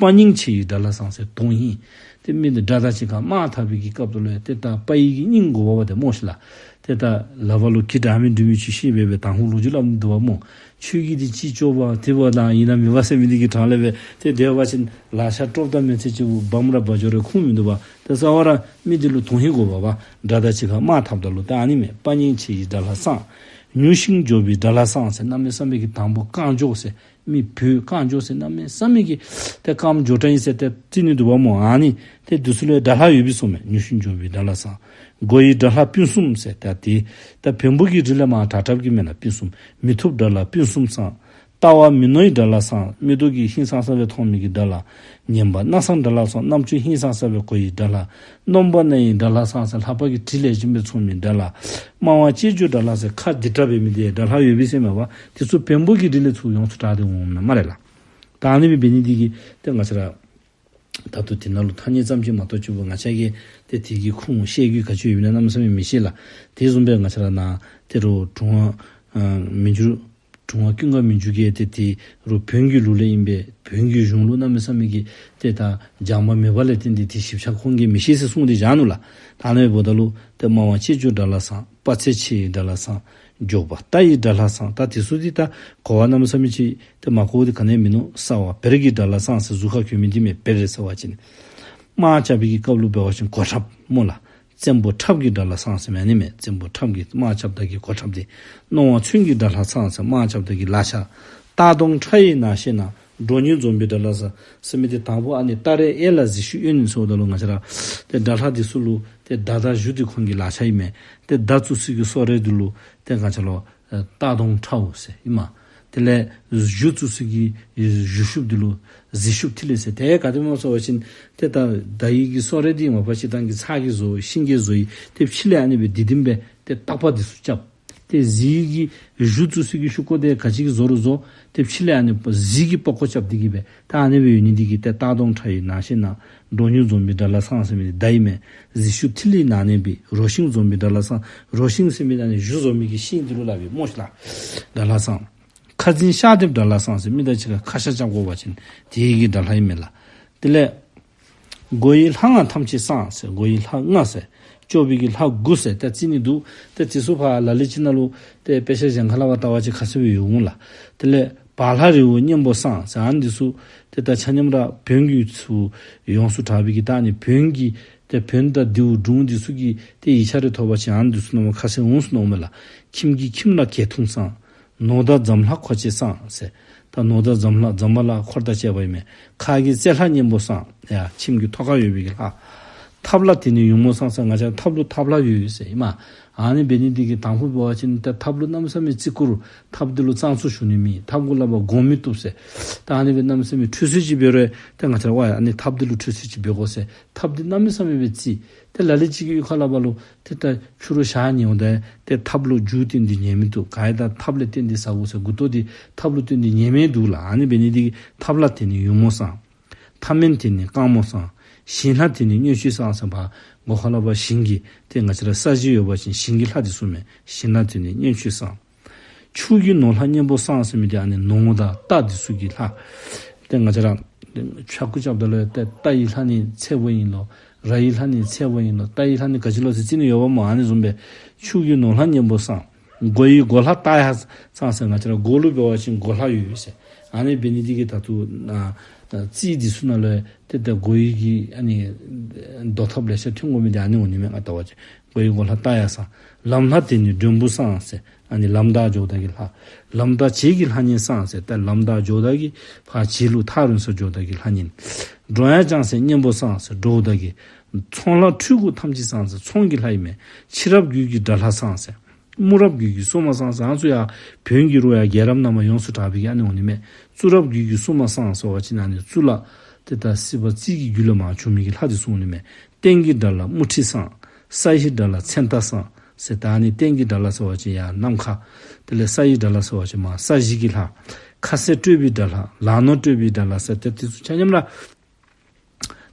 དཔའ་སྙིང་ཆེ་ཡི་དགྲ་ལྷ་བསང་ཟེར། དོན་ཧིང་། ཏེ་མི་འདི་དགྲ་དང་གཅིག་ཁར་དམག་འཐབ་པའི་གི་སྐབས་དེ་ལུ་ཏེ་ད་དཔའ་ཡི་གི་སྙིང་དགོ་པས་ཏེ་སྨོ་ཤིག་ལགས། ཏེ་ད་ལག་པ་ལུ་གྱི་འདྲ་མི་འདྲ་མི་ཅིག་བཤེད་སྦེ་སྦེ་དང་ཕུ་ལོ་རྒྱུས་སླབ་ནི་འདུག་པ་སྨོ། ཁྱོད་ཀྱིས་འདི་ཅིག་སྐྱོབ་པ་དེ་བ་དང་ཨིན་ན་མེན་པ་ཟེར་མི་འདི་གི་གྲངས་ལས་སྦེ་ཏེ་དེ་འབད་བ་ཅིན་ལག་ཆ་དཀྲོག་དང་མེན་ཚེ་ཅིག་བམ་ར་བ་འཇོ་རེ་ཁུངས་མིན་འདུག་པ། ཏེ་རྩ་བ་ར་མི་འདི་ལུ་དོན་ཧིང་དགོ་པས་པ། དགྲ་དང་གཅིག་ཁར་དམག་འཐབ་ད་ལུ་ཏེ་ཨ་ནི་མས། དཔའ་སྙིང་ཆེ་ཡི་དགྲ་ལྷ་བསང་། མྱུར་ཞིང་མགྱོགས་པའི་དགྲ་ལྷ་བསང་ཟེར། གནམ་མེད་ས་མེད་ཀྱི་དང་པོ་རྐང་མགྱོགས་ཟེར། མི་བོད་རྐང་མགྱོགས་ཟེར་གནམ་མེད་ས་མེད་ཀྱི་ཏེ་རྐངམ་མགྱོགས་དྲགས་ཨིན་ཟེར་ཏེ་རྩི་ནི་འདུག་པ་སྨོ། ཨ་ནི་ཏེ་འདི་ཚུ་ལུ་ཡང་དགྲ་ལྷ་ཡོད་པས་གསུངམ་མས། མྱུར་ཞིང་མགྱོགས་པའི་དགྲ་ལྷ་བསང་། འགོ་ཡི་དགྲ་ལྷ་སྤུན་གསུམ་ཟེར། ཏེ་ཏེ་ད་བོན་པོ་གི་རིགས་ལས་མར་དྲག་དྲགཔ་གི་མེན་ན་སྤུན་གསུམ། མི་ཐུབ་དགྲ་ལྷ་སྤུན་གསུམ་བསང་། ལྟ་བ་མི་རྣོ་ཡི་དགྲ་ལྷ་བསང་། མིག་ཏོ་གིས་ཧིང་སངས་ས་སྦེ་མཐོང་མི་གི་དགྲ་ལྷ། ངན་པ་སྣ་བསང་དགྲ་ལྷ་བསང་། རྣམ་ཅོ་ཧིང་སངས་ས་སྦེ་གོ་ཡི་དགྲ་ལྷ། རྣམ་པར་གནས་ཡི་དགྲ་ལྷ་བསང་ཟེར། ལྷ་པ་གི་དྲི་ལེགས་ཤོམ་སྦེ་ཚོར་མི་དགྲ་ལྷ། སྨྲ་བ་གཅེས་གཅོད་དགྲ་ལྷ་ཟེར། ཁ་བདེ་དྲགས་འབད་མི་འདི་དགྲ་ལྷ་ཡོད་པས་ཟེར་མས་པ། དེ་ཚུ་བོན་པོ་གི་རིགས་ལས་ཚུར་ཡོངས་སུ་གྲགས་ཏེ་འོངམ་ཨིན་སྨ་རེ་ལགས། ད་ཨ་ནི་སྦེ་འབད་ནི་འདི་གིས་ཏེ་ང་བཅས་ར་ད་ལྟོ་དེ་ནང་ལུ་ཐ་སྙད་ཙམ་ཅིག་མ་གཏོགས་ཅིག་པོ་ང་བཅས་ཀྱིས་ཏེ་དེ་གི་ཁུངས་བཤད་རྒྱུ་ག་ཅི་ཡོདཔ་ཨིན་ན་གནམ་མེད་ས་མེད་མི་ཤེས་ལགས། དེ་བཟུམ་སྦེ་ང་བཅས་ར་ནཱ་ཏེ་རུ་དྲུང་པ་ཨ་མི་འགྱུར་དྲུང་པ་ཀུན་དགའ་མི་འགྱུར་གྱིས་ཏེ་དེ་རུ་བོན་གྱི་ལུགས་ལས་ཨིན་པས། བོན་གྱི་གཞུང་ལུགས་གནམ་མེད་ས་མེད་ཀྱི་ཏེ་ད་སྦྱངས་པ་མེད་པ་ལས་བརྟེན་ཏེ་དེ་ཞིབ་ཆ་ཁོང་གིས་མི་ཤེས་ཟེར་གསུངས་ཏེ་བཞག་ནུག་ལགས། ད་ཨ་ནི་འབདཝ་ད་ལུ་ཏེ་སྨྲ་བ་གཅེས་གཅོད་དགྲ་ལྷ་བསང་། དཔའ་རྩལ་ཆེ་ཡི་དགྲ་ལྷ་བསང་། མགྱོགས་པ་རྟ་ཡི་དགྲ་ལྷ་བསང་། ད་དེ་ཚུ་འདི་ད་གོ་བ་གནམ་མེད་ས་མེད་ཅིག་ཏེ་མ་གོཝ་འདི་ག་ནི་ཡང་མིན་ནུག། གསར་པ་བེར་གྱི་དགྲ་ལྷ་བསང་ཟེར། གཟུགས་ཁར་གྱོན་མི་འདི་མས། བེར་རེད་ཟེར་བ་ཅིན་དམག་རྐྱབ་པའི་གི་སྐབས་ལུ་འབད་བ་ཅིན་གོ་ཁྲབ་སྨོ་ལགས། བཙན་པོ་ཁྲབ་ཀྱི་དགྲ་ལྷ་བསང་ཟེར་མི་ཨ་ནི་མས། བཙན་པོ་ཁྲབ་ཀྱི་དམག་རྐྱབ་ད་གི་གོ་ཁྲབ་འདི། རྣོ་བ་མཚོན་གྱི་དགྲ་ལྷ་བསང་ཟེར། དམག་རྐྱབ་ད་གི་ལག་ཆ། རྟ་གདོང་ཁྲ་ཡི་ནག་ཤེད་ནག། འབྲོང་གཉོར་འཛོམས་པའི་དགྲ་ལྷ་བསང་ཟེར་མི་འདི་དང་པོ་ཨ་ནི་རྟ་རའི་གཡས་ལ་གཟིག་ཤུགས་གཡོན་ནས་ཟེརཝ་ད་ལུ་ང་བཅས་ར་ཏེ་དགྲ་ལྷ་འདི་ཚུ་ལུ་ཏེ་མདའ་དང་གཞུ་འདི་ཁོང་གི་ལག་ཆ་ཨིན་མས། ཏེ་མདའ་བཙུགས་ས་གི་སོ་རས་འདི་ལུ་ཏེ་ང་བཅས་ལུ་ཨེ་རྟ་གདོང་ཁྲའུ་ཟེར་ཨིན་མས། དེ་ལས་གཞུ་བཙུགས་ས་གི་གཞུ་ཤུབས་འདི་ལུ་གཟིག་ཤུབས་ཐིག་ལེ་ཟེར། དེ་ག་དེ་སྨོ་ཟེར་བ་ཅིན་ཏེ་ད་མདའ་ཡི་གི་སོ་རས་འདི་མ་པ་ཅིག་ཐང་གི་ཚགས་ཀྱིས་བཟོ་ཤིང་གིས་བཟོ་ཡི། ཏེ་ཕྱི་ལས་ཨ་ནི་སྦེ་ལྡེམ་ལྡེམ་སྦེ་ཏེ་ཏག་པ་འདི་ཚུ་རྐྱབ། ཏེ་གཟིག་གི་གཞུ་བཙུགས་ས་གི་ཤུབས་ཀོ་དེ་ག་ཅི་གིས་བཟོ་རུང་བཟོ། ཏེ་ཕྱི་ལས་ཨ་ནི་གཟིག་གི་པགས་ཀོ་རྐྱབ་སྟེ་གི་སྦེ་ད་ཨ་ནི་སྦེ་ཡོད་ནི་འདི་གིས་ཏེ་རྟ་གདོང་ཁྲ་ཡི་ནག་ཤེད་ནག། འབྲོང་གཉོར་འཛོམས་པའི་དགྲ་ལྷ་བསང་ཟེར་མི་འདི་མདའ་ཨིན་མས། གཟིག་ཤུབས་ཐིག་ལེ་ནག་ནས་སྦེ། རོ་ཤིང་འཛོམས་པའི་དགྲ་ལྷ་བསང་། རོ་ཤིང་ཟེར་མི་ཨ་ནི་གཞུ་བཟོ་མི་གི་ཤིང་འདི་ལུ་སླབ་པས་སྨོ་ཤིག་ལགས། དགྲ་ལྷ་བསང་། ཁ་འཛིན་ཤ་འདེབས་དགྲ་ལྷ་བསང་ཟེར། མི་དང་གཅིག་ཁར་ཁ་ཤ་རྐྱབ་དགོ་པ་ཅིན་དེ་གི་དགྲ་ལྷ་ཨིན་མས་ལགས། དེ་ལས་འགོ་ཡི་ལྷ་ལྔ་ཐམས་ཅད་བསང་ཟེར། འགོ་ཡི་ལྷ་ལྔ་ཟེར། སྐྱོབ་པའི་གི་ལྷ་དགུ་ཟེར་ད་རྩི་ནི་འདུག། ཏེ་དེ་ཚུ་ཕར་ལ་ལུ་ཅིག་ནང་ལུ་ཏེ་དཔེ་ཆ་གཞན་ཁ་ལས་ཕར་བལྟ་བ་ཅིན་ཁ་གསལ་སྦེ་ཡོད་འོང་ལགས། དེ་ལས་བ་ལྷ་རི་བོ་གཉན་པོ་བསང་ཟེར། ཨ་ནི་འདི་ཚུ་ཏེ་ད་ཆ་མཉམ་ར་བོན་གྱི་ཚུ་ཡོངས་སུ་གྲགས་པའི་གི་ད་ཨ་ནི་བོན་གྱི་ཏེ་བོན་དང་ལྡེའུ་སྒྲུང་འདི་ཚུ་གི་ཏེ་ཡིག་ཆ་རེ་ཐོབ་པ་ཅིན་ཨ་ནི་འདི་ཚུ་ནང་མ་ཁ་གསལ་འོང་ཟེར་མནོཝ་མས་ལགས། ཁྱིམ་གྱི་ཁྱིམ་ལྷ་གད་འཐུང་བསང་། ནོར་དང་ཛམ་ལྷ་འཁོར་བཅས་བསང་ཟེར། ད་ནོར་དང་ཛམ་ལྷ་ཛམ་བྷ་ལ་འཁོར་དང་བཅས་པ་ཨིན་མས། ཁ་གི་རྩེ་ལྷ་གཉན་པོ་བསང་། ཡ་ཁྱིམ་གྱི་ཐོག་ཁར་ཡོད་པའི་གི་ལྷ། ཐབ་ལྷ་དེ་ནི་ཡུ་མོ་བསང་ཟེར། ང་བཅས་ཐབ་ལུ་ཐབ་ལྷ་ཡོད་ཡོད་ཟེར་ཨིན་མས། ཨ་ནི་འབད་ནི་འདི་གིས་དང་ཕུ་འབད་བ་ཅིན་ད་ཐབ་ལུ་གནམ་མེད་ས་མེད་བརྩི་བཀུར། ཐབ་འདི་ལུ་གཙང་བཙོག་ཞུ་ནི་མེད། ཐབ་གུ་ལས་ཕར་སྒོང་མི་བཏུབ་ཟེར། ད་ཨ་ནི་སྦེ་གནམ་མེད་ས་མེད་ཁྲུས་གསོལ་ཅིག་འབད་རུང་ད་ང་བཅས་ར་ཝའི་ཨ་ནི་ཐབ་འདི་ལུ་ཁྲུས་གསོལ་ཅིག་འབད་དགོ་ཟེར། ཐབ་འདི་གནམ་མེད་ས་མེད་སྦེ་བརྩི། ཏེ་ལ་ལུ་ཅིག་གི་གཡུས་ཁ་ལས་ཕར་ལུ་ཏེ་ད་ཕྱི་རུ་ཞག་ཉལཝ་ད་ཏེ་ཐབ་ལུ་རྒྱུ་བཏོན་ཏེ་ཉལ་མི་བཏུབ། ག་ར་ད་ཐབ་ལས་བཏོན་ཏེ་ཟ་དགོ་ཟེར། མགུ་ཏོ་འདི་ཐབ་ལུ་བཏོན་ཏེ་ཉལ་མི་འདུག་ལགས། ཨ་ནི་འབད་ནི་འདི་གིས་ཐབ་ལྷ་དེ་ནི་ཡུ་མོ་བསང་། ཐ་མེན་དེ་ནི་རྐང་མོ་བསང་། ཞིང་ལྷ་དེ་ནི་མཉེན་ཆས་བསང་ཟེར། ཕར་སྒོ་ཁ་ལས་ཕར་ཞིང་གི་ཏེ་ང་བཅས་ར་ས་གཞི་ཡོད་པ་ཅིན་ཞིང་གི་ལྷ་འདི་ཚུ་མས། ཞིང་ལྷ་དེ་ནི་མཉེན་ཆས་བསང་། ཆུ་གི་ནོར་ལྷ་གཉན་པོ་བསང་ཟེར་མི་འདི་ཨ་ནི་ནོར་དང་རྟ་འདི་ཚུ་གི་ལྷ། ཏེ་ང་བཅས་ར་ཕྱྭ་རྐུ་རྐྱབ་ད་ལུ་ཏེ་རྟ་ཡི་ལྷ་ནི་ཚེ་བོ་ཨིན་ལོ། ར་ཡི་ལྷ་ནི་ཚེ་བོ་ཨིན་ལོ། རྟ་ཡི་ལྷ་ནི་ག་ཅི་ལོ་ཟེར་རྩི་ནི་ཡོདཔ་སྨོ། ཨ་ནི་བཟུམ་སྦེ་ཆུ་གི་ནོར་ལྷ་གཉན་པོ་བསང་། སྒོ་ཡི་སྒོ་ལྷ་སྟག་ཡར་བསང་ཟེར། ང་བཅས་ར་སྒོ་ལུ་འབད་བ་ཅིན་སྒོ་ལྷ་ཡོད་ཡོད་ཟེར། ཨ་ནི་འབད་ནི་འདི་གིས་ད་ལྟོ་ཨ་རྩིས་འདི་ཚུ་ནང་ལུ་ཏེ་ད་སྒོ་ཡི་གི་ཨ་ནི་འདོར་ཐབས་ལེ་ཤ་ཐོན་དགོ་མི་འདི་ཨ་ནི་འོང་ནི་མས། ང་བལྟ་བ་ཅིན་སྒོ་ཡི་སྒོ་ལྷ་སྟག་ཡར་བསང་། ལམ་ལྷ་དེ་ནི་མགྲོན་པོ་བསང་ཟེར། ཨ་ནི་ལམ་བདའ་འགྱོཝ་ད་གི་ལྷ། ལམ་བདའ་བྱེད་ཀྱི་ལྷ་གཉན་བསང་ཟེར། ད་ལམ་བདའ་འགྱོཝ་ད་གི་ཕར་བྱེད་ལུ་ཐག་རིང་སར་འགྱོཝ་ད་གི་ལྷ་གཉན། འགྲོ་ཡང་བྱང་སེམས་གཉན་པོ་བསང་ཟེར། འགྲོཝ་ད་གི་ ཚོང་ལྷ་འཕྲུལ་འགོ་ཐམས་ཅད་བསང་ཟེར། ཚོང་གི་ལྷ་ཨིན་མས། ཕྱི་རབས་རྒྱུད་ཀྱི་དགྲ་ལྷ་བསང་ཟེར། དམུ་རབས་རྒྱུད་ཀྱི་སྲུང་མ་བསང་ཟེར། ཨ་ནི་ཚུ་ཡང་བོན་གྱི་རུ་ཡང་རྒྱལ་རབས་ནང་མར་ཡོངས་སུ་གྲགས་པའི་གི་ཨ་ནི་འོང་ནི་མས། གཙུག་རབས་རྒྱུད་ཀྱི་སྲུང་མ་བསང་ཟེར་བ་ཅིན་ཨ་ནི་གཙུག་ལག་ཏེ་ད་སྲིད་པ་རྩིས་ཀྱི་རྒྱུད་ལས་མར་བྱུང་མི་གི་ལྷ་འདི་ཚུ་འོང་ནི་མས། སྟེང་གི་དགྲ་ལྷ་དམུ་ཁྲི་བསང་། ས་ཡི་དགྲ་ལྷ་མཚན་རྟ་བསང་ཟེར། ད་ཨ་ནི་སྟེང་གི་དགྲ་ལྷ་ཟེར་བ་ཅིན་ཡར་ནམ་མཁའ། དེ་ལས་ས་ཡི་དགྲ་ལྷ་ཟེར་བ་ཅིན་མར་ས་གཞི་གི་ལྷ། ཁ་ཟས་སྤྲོད་པའི་དགྲ་ལྷ། ལག་ནོར་སྤྲོད་པའི་དགྲ་ལྷ་ཟེར་ཏེ་དེ་ཚུ་ཆ་མཉམ་ར།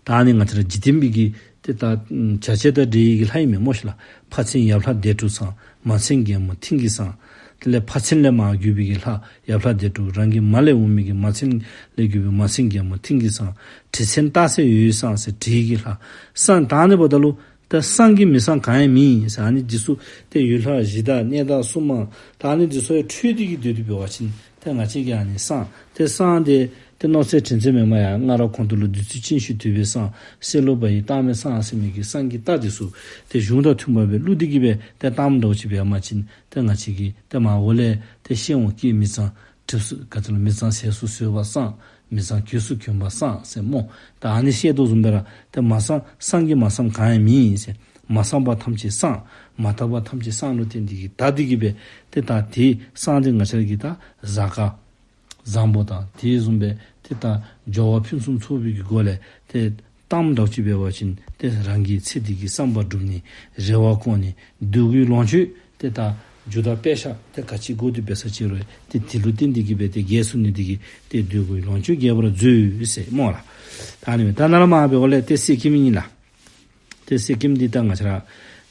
ད་ཨ་ནི་ང་བཅས་ར་འཇིག་རྟེན་པའི་གི་ཏེ་ད་བྱ་བྱེད་དང་འབྲེལ་བའི་གི་ལྷ་ཨིན་མས་སྨོ་ཤིག་ལགས། ཕ་ཚན་ཡབ་ལྷ་བདེ་དྲུག་བསང་། མ་ཚན་རྒྱལ་མོ་མཐིང་གི་བསང་། དེ་ལས་ཕ་ཚན་ལས་མར་བརྒྱུད་པའི་གི་ལྷ་ཡབ་ལྷ་བདེ་དྲུག། རང་གི་མ་ལས་འོང་མི་གི་མ་ཚན་ལས་བརྒྱུད་པའི་མ་ཚན་རྒྱལ་མོ་མཐིང་གི་བསང་། དྲི་ཚན་སྟག་གཟིག་འོད་བསང་ཟེར་དྲི་གི་ལྷ། བསང་ད་ཨ་ནི་འབདཝ་ད་ལུ་ད་བསང་གི་མི་བསང་གང་ཡང་མེད་ཟེར། ཨ་ནི་འདི་ཚུ་ཏེ་ཡུལ་ལྷ་གཞི་བདག་གནས་བདག་སྲུང་མ་ད་ཨ་ནི་འདི་ཚུ་ཡང་འཕྲོད་དེ་གི་སྡོད་དེ་འབད་བ་ཅིན་ཏེ་ང་བཅས་ཀྱིས་ཨ་ནི་བསང་ཏེ་བསང་དེ་ཏེ་ནོར་རྫས་དྲི་ཚན་མེ་མ་ཡང་སྔར་གོང་དུ་ལུ་བདུད་རྩི་ཅན་ཞིག་འདུས་པའི་བསང་། སྲེ་ལོ་བ་ཡི་རྟགས་མའི་བསང་ཟེར་མི་གི་བསང་གི་རྟགས་འདི་ཚུ་ཏེ་གཞུང་དང་མཐུན་པ་སྦེ་བླུགས་ཏེ་གི་སྦེ་ཏེ་གཏངམ་འདྲཝ་ཅིག་འབད་བ་ཅིན་ཏེ་ང་བཅས་ཀྱིས་ཏེ་མར་འོག་ལས་ཏེ་ཤེས་འོང་། སྐྱེད་མི་གཙང་གྲིབ་སོ་ག་ཏེ་ལུ་མི་གཙང་ཟས་སུ་ཟོས་པ་བསང་། མི་གཙང་གོས་སུ་གྱོན་པ་བསང་ཟེར་སྨོ། ད་ཨ་ནི་བཤད་དོ་བཟུམ་སྦེ་ར་ཏེ་མ་བསང་བསང་གི་མ་བསང་གང་ཡང་མེད་ཟེར། མ་བསངས་པ་ཐམས་ཅད་བསང་། མ་དག་པ་ཐམས་ཅད་བསང་ལུ་བརྟེན་ཏེ་གི་དག་སྟེ་གི་སྦེ་ཏེ་ད་དེ་བསང་དེ་ང་བཅས་ར་གིས་ད་གཟའ་སྐར་བཟང་པོ་དང་དེ་བཟུམ་སྦེ་ཏེ་ད་སྦྱོར་བ་ཕུན་སུམ་ཚོགས་པའི་གི་སྒོ་ལས་ཏེ་གཏངམ་འདྲཝ་ཅིག་འབད་བ་ཅིན་ཏེ་རང་གི་ཚེ་འདི་གི་བསམ་པ་འགྲུབ་ནི་རེ་བ་སྐོང་ནི་འདོད་དགུའི་ལོངས་སྤྱོད་ཏེ་ད་རྒྱུ་དང་དཔེ་ཆ་ཏེ་ག་ཅི་དགོ་དེ་འབད་ས་ཅིག་རུང་ཏེ་དེ་ལུ་བརྟེན་ཏེ་གི་སྦེ་ཏེ་རྒྱས་སུ་ནི་དེ་གིས་ཏེ་འདོད་དགུའི་ལོངས་སྤྱོད་རྒྱས་པར་མཛོད་ཟེར་སྨོ་ལགས། ད་ཨ་ནི་མས། ད་ནཱ་ལས་མར་འབདཝ་ལས་ཏེ་གསེར་སྐྱེམས་ཨིན་ལགས། ཏེ་གསེར་སྐྱེམས་འདི་ད་ང་བཅས་ར་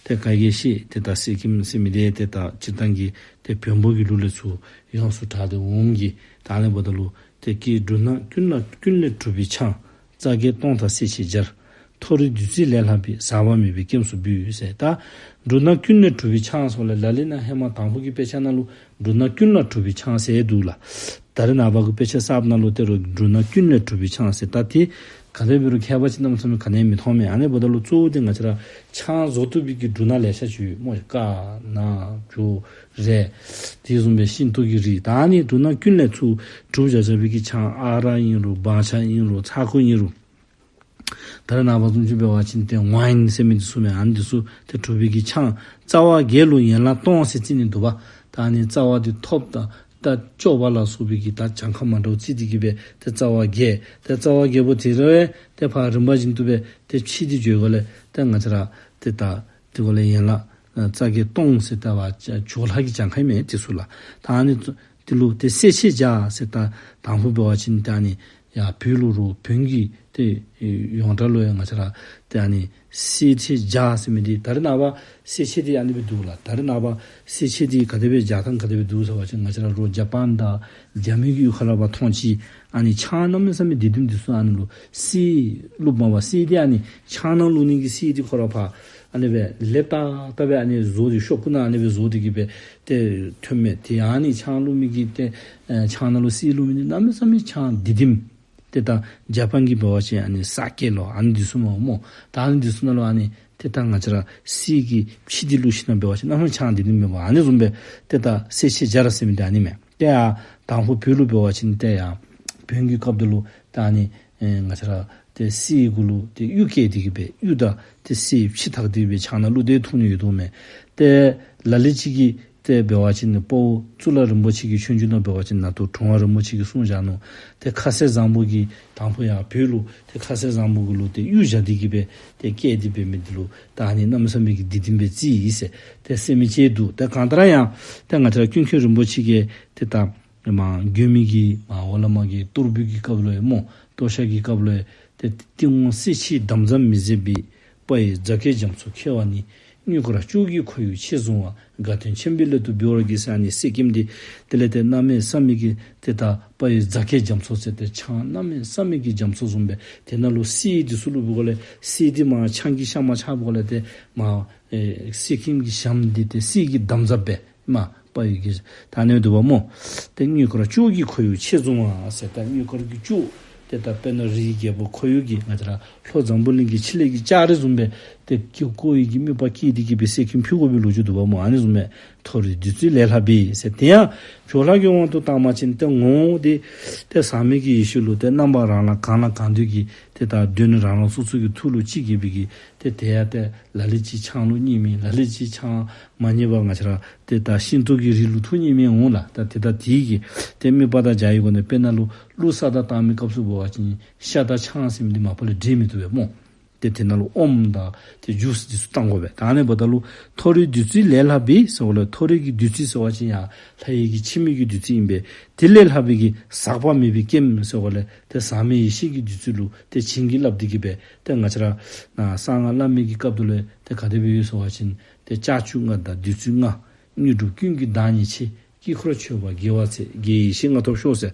ཏེ་ག་གིས་ཤེས། ཏེ་ད་གསེར་སྐྱེམས་ཟེར་མི་འདི་ཏེ་ད་སྤྱིར་བཏང་གི་ཏེ་བོན་པོ་གི་ལུགས་ལས་ཚུར་ཡོངས་སུ་གྲགས་ཏེ་འོངམ་གི། ད་ཨ་ནི་འབདཝ་ད་ལུ་ཏེ་སྐྱེས་འབྲུ་སྣ་ཀུན་ལ་ཀུན་ལས་གྲུབ་པའི་ཆང་། རྩ་བརྒྱད་སྟོང་དང་བསྲེ་ཕྱེ་སྦྱར། མཐོ་རིས་བདུད་རྩི་ལས་ལྷག་པའི། ཟག་པ་མེད་པའི་སྐྱེམས་སུ་འབུལ་ཟེར། ད་འབྲུ་སྣ་ཀུན་ལས་གྲུབ་པའི་ཆང་ཟེར་ལས་ལ་ལུ་ནཱ་ཧེ་མ་དང་ཕུ་གི་དཔེ་ཆ་ནང་ལུ་འབྲུ་སྣ་ཀུན་ལ་གྲུབ་པའི་ཆང་ཟེར་འདུག་ལགས། ད་རེས་ནངས་པ་གི་དཔེ་ཆ་གསརཔ་ནང་ལུ་ཏེ་རོགས་འབྲུ་སྣ་ཀུན་ལས་གྲུབ་པའི་ཆང་ཟེར། ད་དེ་ག་དེ་འབད་རུང་ཁྱད་པར་ཅིག་གནམ་མེད་ས་མེད་ག་ནི་ཡང་མི་མཐོང་མས། ཨ་ནི་འབདཝ་ད་ལུ་གཙོ་བོ་དེ་ང་བཅས་ར་ཆང་བཟོ་བཏུབ་པའི་གི་འབྲུ་སྣ་ལེ་ཤ་ཅིག་ཡོད་སྨོ། དཀར་ནག་བྱུ་རུ་དེ་བཟུམ་སྦེ་ཤིང་ཏོག་གི་རིགས། ད་ཨ་ནི་འབྲུ་སྣ་ཀུན་ལས་ཚུར་གྲུབ་བཞག་བཞག་པའི་གི་ཆང་ཨ་རག་ཨིན་རུང་བང་ཆང་ཨིན་རུང་ཚ་ཁུ་ཨིན་རུང་། ད་རེས་ནངས་པ་བཟུམ་ཅིག་འབད་བ་ཅིན་ཏེ་ཝའིན་ཟེར་མི་འདི་ཚུ་མས། ཨ་ནི་འདི་ཚུ་ཏེ་གྲུབ་པའི་གི་ཆང་རྩ་བ་བརྒྱད་ལུ་ཡན་ལག་སྟོང་ཟེར་རྩི་ནི་འདུག་པ། ད་ཨ་ནི་རྩ་བ་འདི་ཐོབ་དང་ད་སྐྱོགས་པ་ལ་སོགས་པའི་གི་ད་གྱངས་ཁ་མ་འདྲཝ་རྩིས་ཏེ་གི་སྦེ་ཏེ་རྩ་བ་བརྒྱད། ཏེ་རྩ་བ་བརྒྱད་པོ་དེ་ར་སྦེ་ཏེ་ཕར་རིམ་པ་བཞིན་དུ་སྦེ་ཏེ་ཕྱེ་སྟེ་འགྱོ་དགོ་ལས་ཏེ་ང་བཅས་ར་ཏེ་ད་དེ་གུ་ལས་ཡན་ལག་རྩ་བརྒྱད་སྟོང་ཟེར་ད་བ་བྱ་བྱོག་ལྷག་གི་གྱངས་ཁ་ཨིན་མས་དེ་ཚུ་ལགས། ད་ཨ་ནི་དེ་ལུ་ཏེ་བསྲེ་ཕྱེ་སྦྱར་ཟེར། ད་དང་ཕུ་འབད་བ་ཅིན་ད་ཨ་ནི་ཡར་བོད་ལུ་རོགས་བོན་གྱི་ཏེ་ཡོངས་གྲགས་ལུ་ཡང་ང་བཅས་ར་ཏེ་ཨ་ནི་བསྲེ་ཕྱེ་སྦྱར་ཟེར་མི་འདི་ད་རེས་ནངས་པ་བསྲེ་ཕྱེ་འདི་ཨ་ནི་སྦེ་འདུག་ལགས། ད་རེས་ནངས་པ་བསྲེ་ཕྱེ་འདི་ག་དེ་སྦེ་སྦྱར་ཐངས་ག་དེ་སྦེ་འདུག་ཟེར་བ་ཅིན་ང་བཅས་ར་རོགས་ཇ་པཱན་དང་རྒྱ་མི་གི་གཡུས་ཁ་ལས་ཕར་ཐོན་ཅི། ཨ་ནི་ཆང་གནམ་མེད་ས་མེད་བདེ་ལྡན་འདི་ཚུ་ཨ་ནི་ལུ་བསྲེ་བླུགས་མས་པ། བསྲེ་འདི་ཨ་ནི་ཆང་ནང་བླུགས་ནི་གི་བསྲེ་འདི་ཁོ་ར་ཕར་ཨ་ནི་སྦེ་ལེབ་ཏག་ཏག་སྦེ་ཨ་ནི་བཟོ་སྟེ་ཤོག་ཀུ་ནང་ཨ་ནི་སྦེ་བཟོ་སྟེ་གི་སྦེ་ཏེ་ཐོནམ་མས། ཏེ་ཨ་ནི་ཆང་བླུགས་མི་གི་ཏེ་ཨེ་ཆང་ནང་ལུ་བསྲེ་བླུགས་མི་འདི་གནམ་མེད་ས་མེད་ཆང་བདེ་ལྡན། ཏེ་ད་ཇ་པཱན་གྱི་འབད་བ་ཅིན་ཨ་ནི་ས་ཀེ་ལོ་ཨ་ནི་འདི་ཚུ་མས་སྨོ། ད་ཨ་ནི་འདི་ཚུ་ནང་ལུ་ཨ་ནི་ཏེ་ད་ང་བཅས་ར་བསྲེ་གི་ཕྱེ་འདི་བླུགས་ཞིན་ན་འབད་བ་ཅིན་གནམ་མེད་ཆང་བདེ་ལྡན་མས་པ། ཨ་ནི་བཟུམ་སྦེ་ཏེ་ད་བསྲེ་ཕྱེ་སྦྱར་ཟེར་མི་འདི་ཨ་ནི་མས། ཏེ་ཡར་དང་ཕུ་བོད་ལུ་འབད་བ་ཅིན་ཏེ་ཡར་བོན་གྱི་སྐབས་འདི་ལུ་ད་ཨ་ནི་ཨེ་ང་བཅས་ར་ཏེ་བསྲེ་གུ་ལུ་ཏེ་གཡུ་བཀལ་ཏེ་གི་སྦེ་གཡུ་དང་ཏེ་བསྲེ་ཕྱེ་བཏགས་ཏེ་སྦེ་ཆང་ནང་བླུགས་ཏེ་འཐུང་ནི་ཡོད་དོ་མས། ཏེ་ལ་ལུ་ཅིག་གིས་ཏེ་འབད་བ་ཅིན་དཔའ་བོ་གཙུག་ལག་རིན་པོ་ཆེ་གི་ཆོས་འབྱུང་ནང་འབད་བ་ཅིན་ནཱ་ཏོ་དྲུང་པ་རིན་པོ་ཆེ་གིས་གསུངས་བཞག་ནུག། ཏེ་ཁ་ཟས་བཟང་པོ་གི་དང་ཕུ་ཡར་བོད་ལུ་ཏེ་ཁ་ཟས་བཟང་པོ་གུ་ལུ་ཏེ་གཡུ་བཞག་སྟེ་གི་སྦེ་ཏེ་བཀལ་ཏེ་འབད་མི་འདི་ལུ་ད་ཨ་ནི་གནམ་མེད་ས་མེད་ཀྱི་བདེ་ལྡན་སྦེ་རྩི་ཡི་ཟེར་ཏེ་ཟེར་མི་ཅིག་འདུག། ཏེ་གང་ལྟར་ཡང་ཏེ་ང་བཅས་ར་ཀུན་མཁྱེན་རིན་པོ་ཆེ་གིས་ཏེ་ད་མར་མགོནམ་གི་མར་འོག་ལས་མར་གྱི་གཏོར་འབུལ་གྱི་སྐབས་ལུ་ཡང་སྨོ། གཏོར་ཆག་གི་སྐབས་ལུ་ཡང་ཏེ་ཏིང་འོག་བསྲེ་ཕྱེའི་དམ་རྫས་མི་ཟད་པའི། དཔའ་ཡི་རྫ་སྐྱེས་རྒྱ་མཚོ་ཁྱེར་བ་ནི། དངུལ་དཀར་ལྕོག་གི་ཁོར་ཡུག་ཆེར་བཟུང་བ། དགའ་སྟོན་ཆེན་པོའི་སླད་དུ་འབུལ་བར་བགྱི་ཟེར་ཨ་ནི་གསེར་སྐྱེམས་འདི་དེ་ལས་ཏེ་གནམ་མེད་ས་མེད་ཀྱི་ཏེ་ད་དཔའ་ཡི་རྫ་སྐྱེས་རྒྱ་མཚོ་ཟེར་ཏེ་ཆང་གནམ་མེད་ས་མེད་ཀྱི་རྒྱ་མཚོ་བཟུམ་སྦེ་དེ་ནང་ལུ་བསྲེ་འདི་ཚུ་བླུགས་པའི་སྒོ་ལས་བསྲེ་འདི་མར་ཆང་གི་ཤ་མར་ཆགས་པའི་སྒོ་ལས་ཏེ་མར་ཨེ་གསེར་སྐྱེམས་ཀྱི་ཞམ་འདི་ཏེ་གསེར་གྱི་དམ་རྫས་སྦེ་མར་དཔའ་ཡི་གི་ད་ཨ་ནི་འདུག་པ་སྨོ། ཏེ་དངུལ་དཀར་ལྕོག་གི་ཁོར་ཡུག་ཆེར་བཟུང་བ་ཟེར་ད་དངུལ་དཀར་གྱི་ལྕོག་ཏེ་ད་དཔེར་ན་རིའི་རྒྱལ་པོ་ཁོར་ཡུག་གི་ང་བཅས་ར་ལྷོ་འཛམ་བུ་གླིང་གི་ཕྱི་ལས་ཀྱི་ལྕགས་རི་བཟུམ་སྦེ་ ཏེ་ཀྱི་བཀོ་བའི་གི་དམིགས་པ་བསྐྱེད་དེ་གི་སྦེ་གསེར་སྐྱེམས་ཕུལ་དགོ་པའི་ལོ་རྒྱུས་འདུག་པ་སྨོ། ཨ་ནི་བཟུམ་སྦེ་མཐོ་རིས་བདུད་རྩི་ལས་ལྷག་པའི་ཟེར། དེ་ཡང་ཇོ་ལ་གི་དབང་དུ་བཏང་པ་ཅིན་ཏེ་ངོ་བོ་འདི་ཏེ་ཟག་མེད་ཀྱི་ཡེ་ཤེས་ལུ་ཏེ་རྣམ་པ་རང་རང་གང་ལ་གང་འདུལ་གྱི་ཏེ་ད་གདོད་ནས་རང་རང་སོ་སོ་གི་ཐུགས་ལུ་ཅིག་གིས་སྦེ་གི་ཏེ་དེ་ཡང་ཏེ་ལ་ལུ་ཅིག་ཆང་ལུ་མཉེས་མི་ལ་ལུ་ཅིག་ཆང་མ་མཉེས་པར་ང་བཅས་ར་ཏེ་ད་ཤིང་ཏོག་གི་རིགས་ལུ་ཐུགས་མཉེས་མི་འོང་ལགས། ད་ཏེ་ད་དེ་གི་ཏེ་དམིགས་པ་དང་སྦྱར་བའི་སྒོ་ནས་དཔེར་ན་ལུ་གླུ་ས་བདག་བཏང་མི་སྐབས་སུ་འབད་བ་ཅིན་ཤ་དང་ཆང་ཟེར་མི་འདི་མ་པ་ལས་འདྲེས་མི་བཏུབ་པས་སྨོ། ཏེ་དེ་ནང་ལུ་ཨོམ་དང་ཏེ་ཇུས་འདི་ཚུ་བཏང་དགོ་པས། ད་ཨ་ནི་འབདཝ་ད་ལུ་མཐོ་རིས་བདུད་རྩི་ལས་ལྷག་པའི་ཟེརཝ་ལས་མཐོ་རིས་ཀྱི་བདུད་རྩི་ཟེར་བ་ཅིན་ཡར་ལྷ་ཡི་གི་འཆི་མེད་ཀྱི་བདུད་རྩི་ཨིན་པས། དེ་ལས་ལྷག་པའི་གི་ཟག་པ་མེད་པའི་སྐྱེམས་ཟེརཝ་ལས་ཏེ་ཟག་མེད་ཡེ་ཤེས་ཀྱི་བདུད་རྩི་ལུ་ཏེ་བྱིན་གྱིས་བརླབས་ཏེ་གི་སྦེ་ཏེ་ང་བཅས་ར་ནཱ་གསང་སྔགས་བླ་མེད་ཀྱི་སྐབས་དེ་ལུ་ཏེ་ག་དེ་སྦེ་ཡོད་ཟེར་བ་ཅིན་ཏེ་ལྕགས་ཀྱུ་ལྔ་དང་བདུད་རྩི་ལྔ། དངོས་གྲུབ་ཀུན་གྱི་བདག་ཉིད་ཆེ། དཀྱིལ་འཁོར་མཆོད་པ་དགེ་བ་ཚེ། དགེ་བའི་ཡེ་ཤེས་ལྔ་ཐོབ་ཤོག་ཟེར།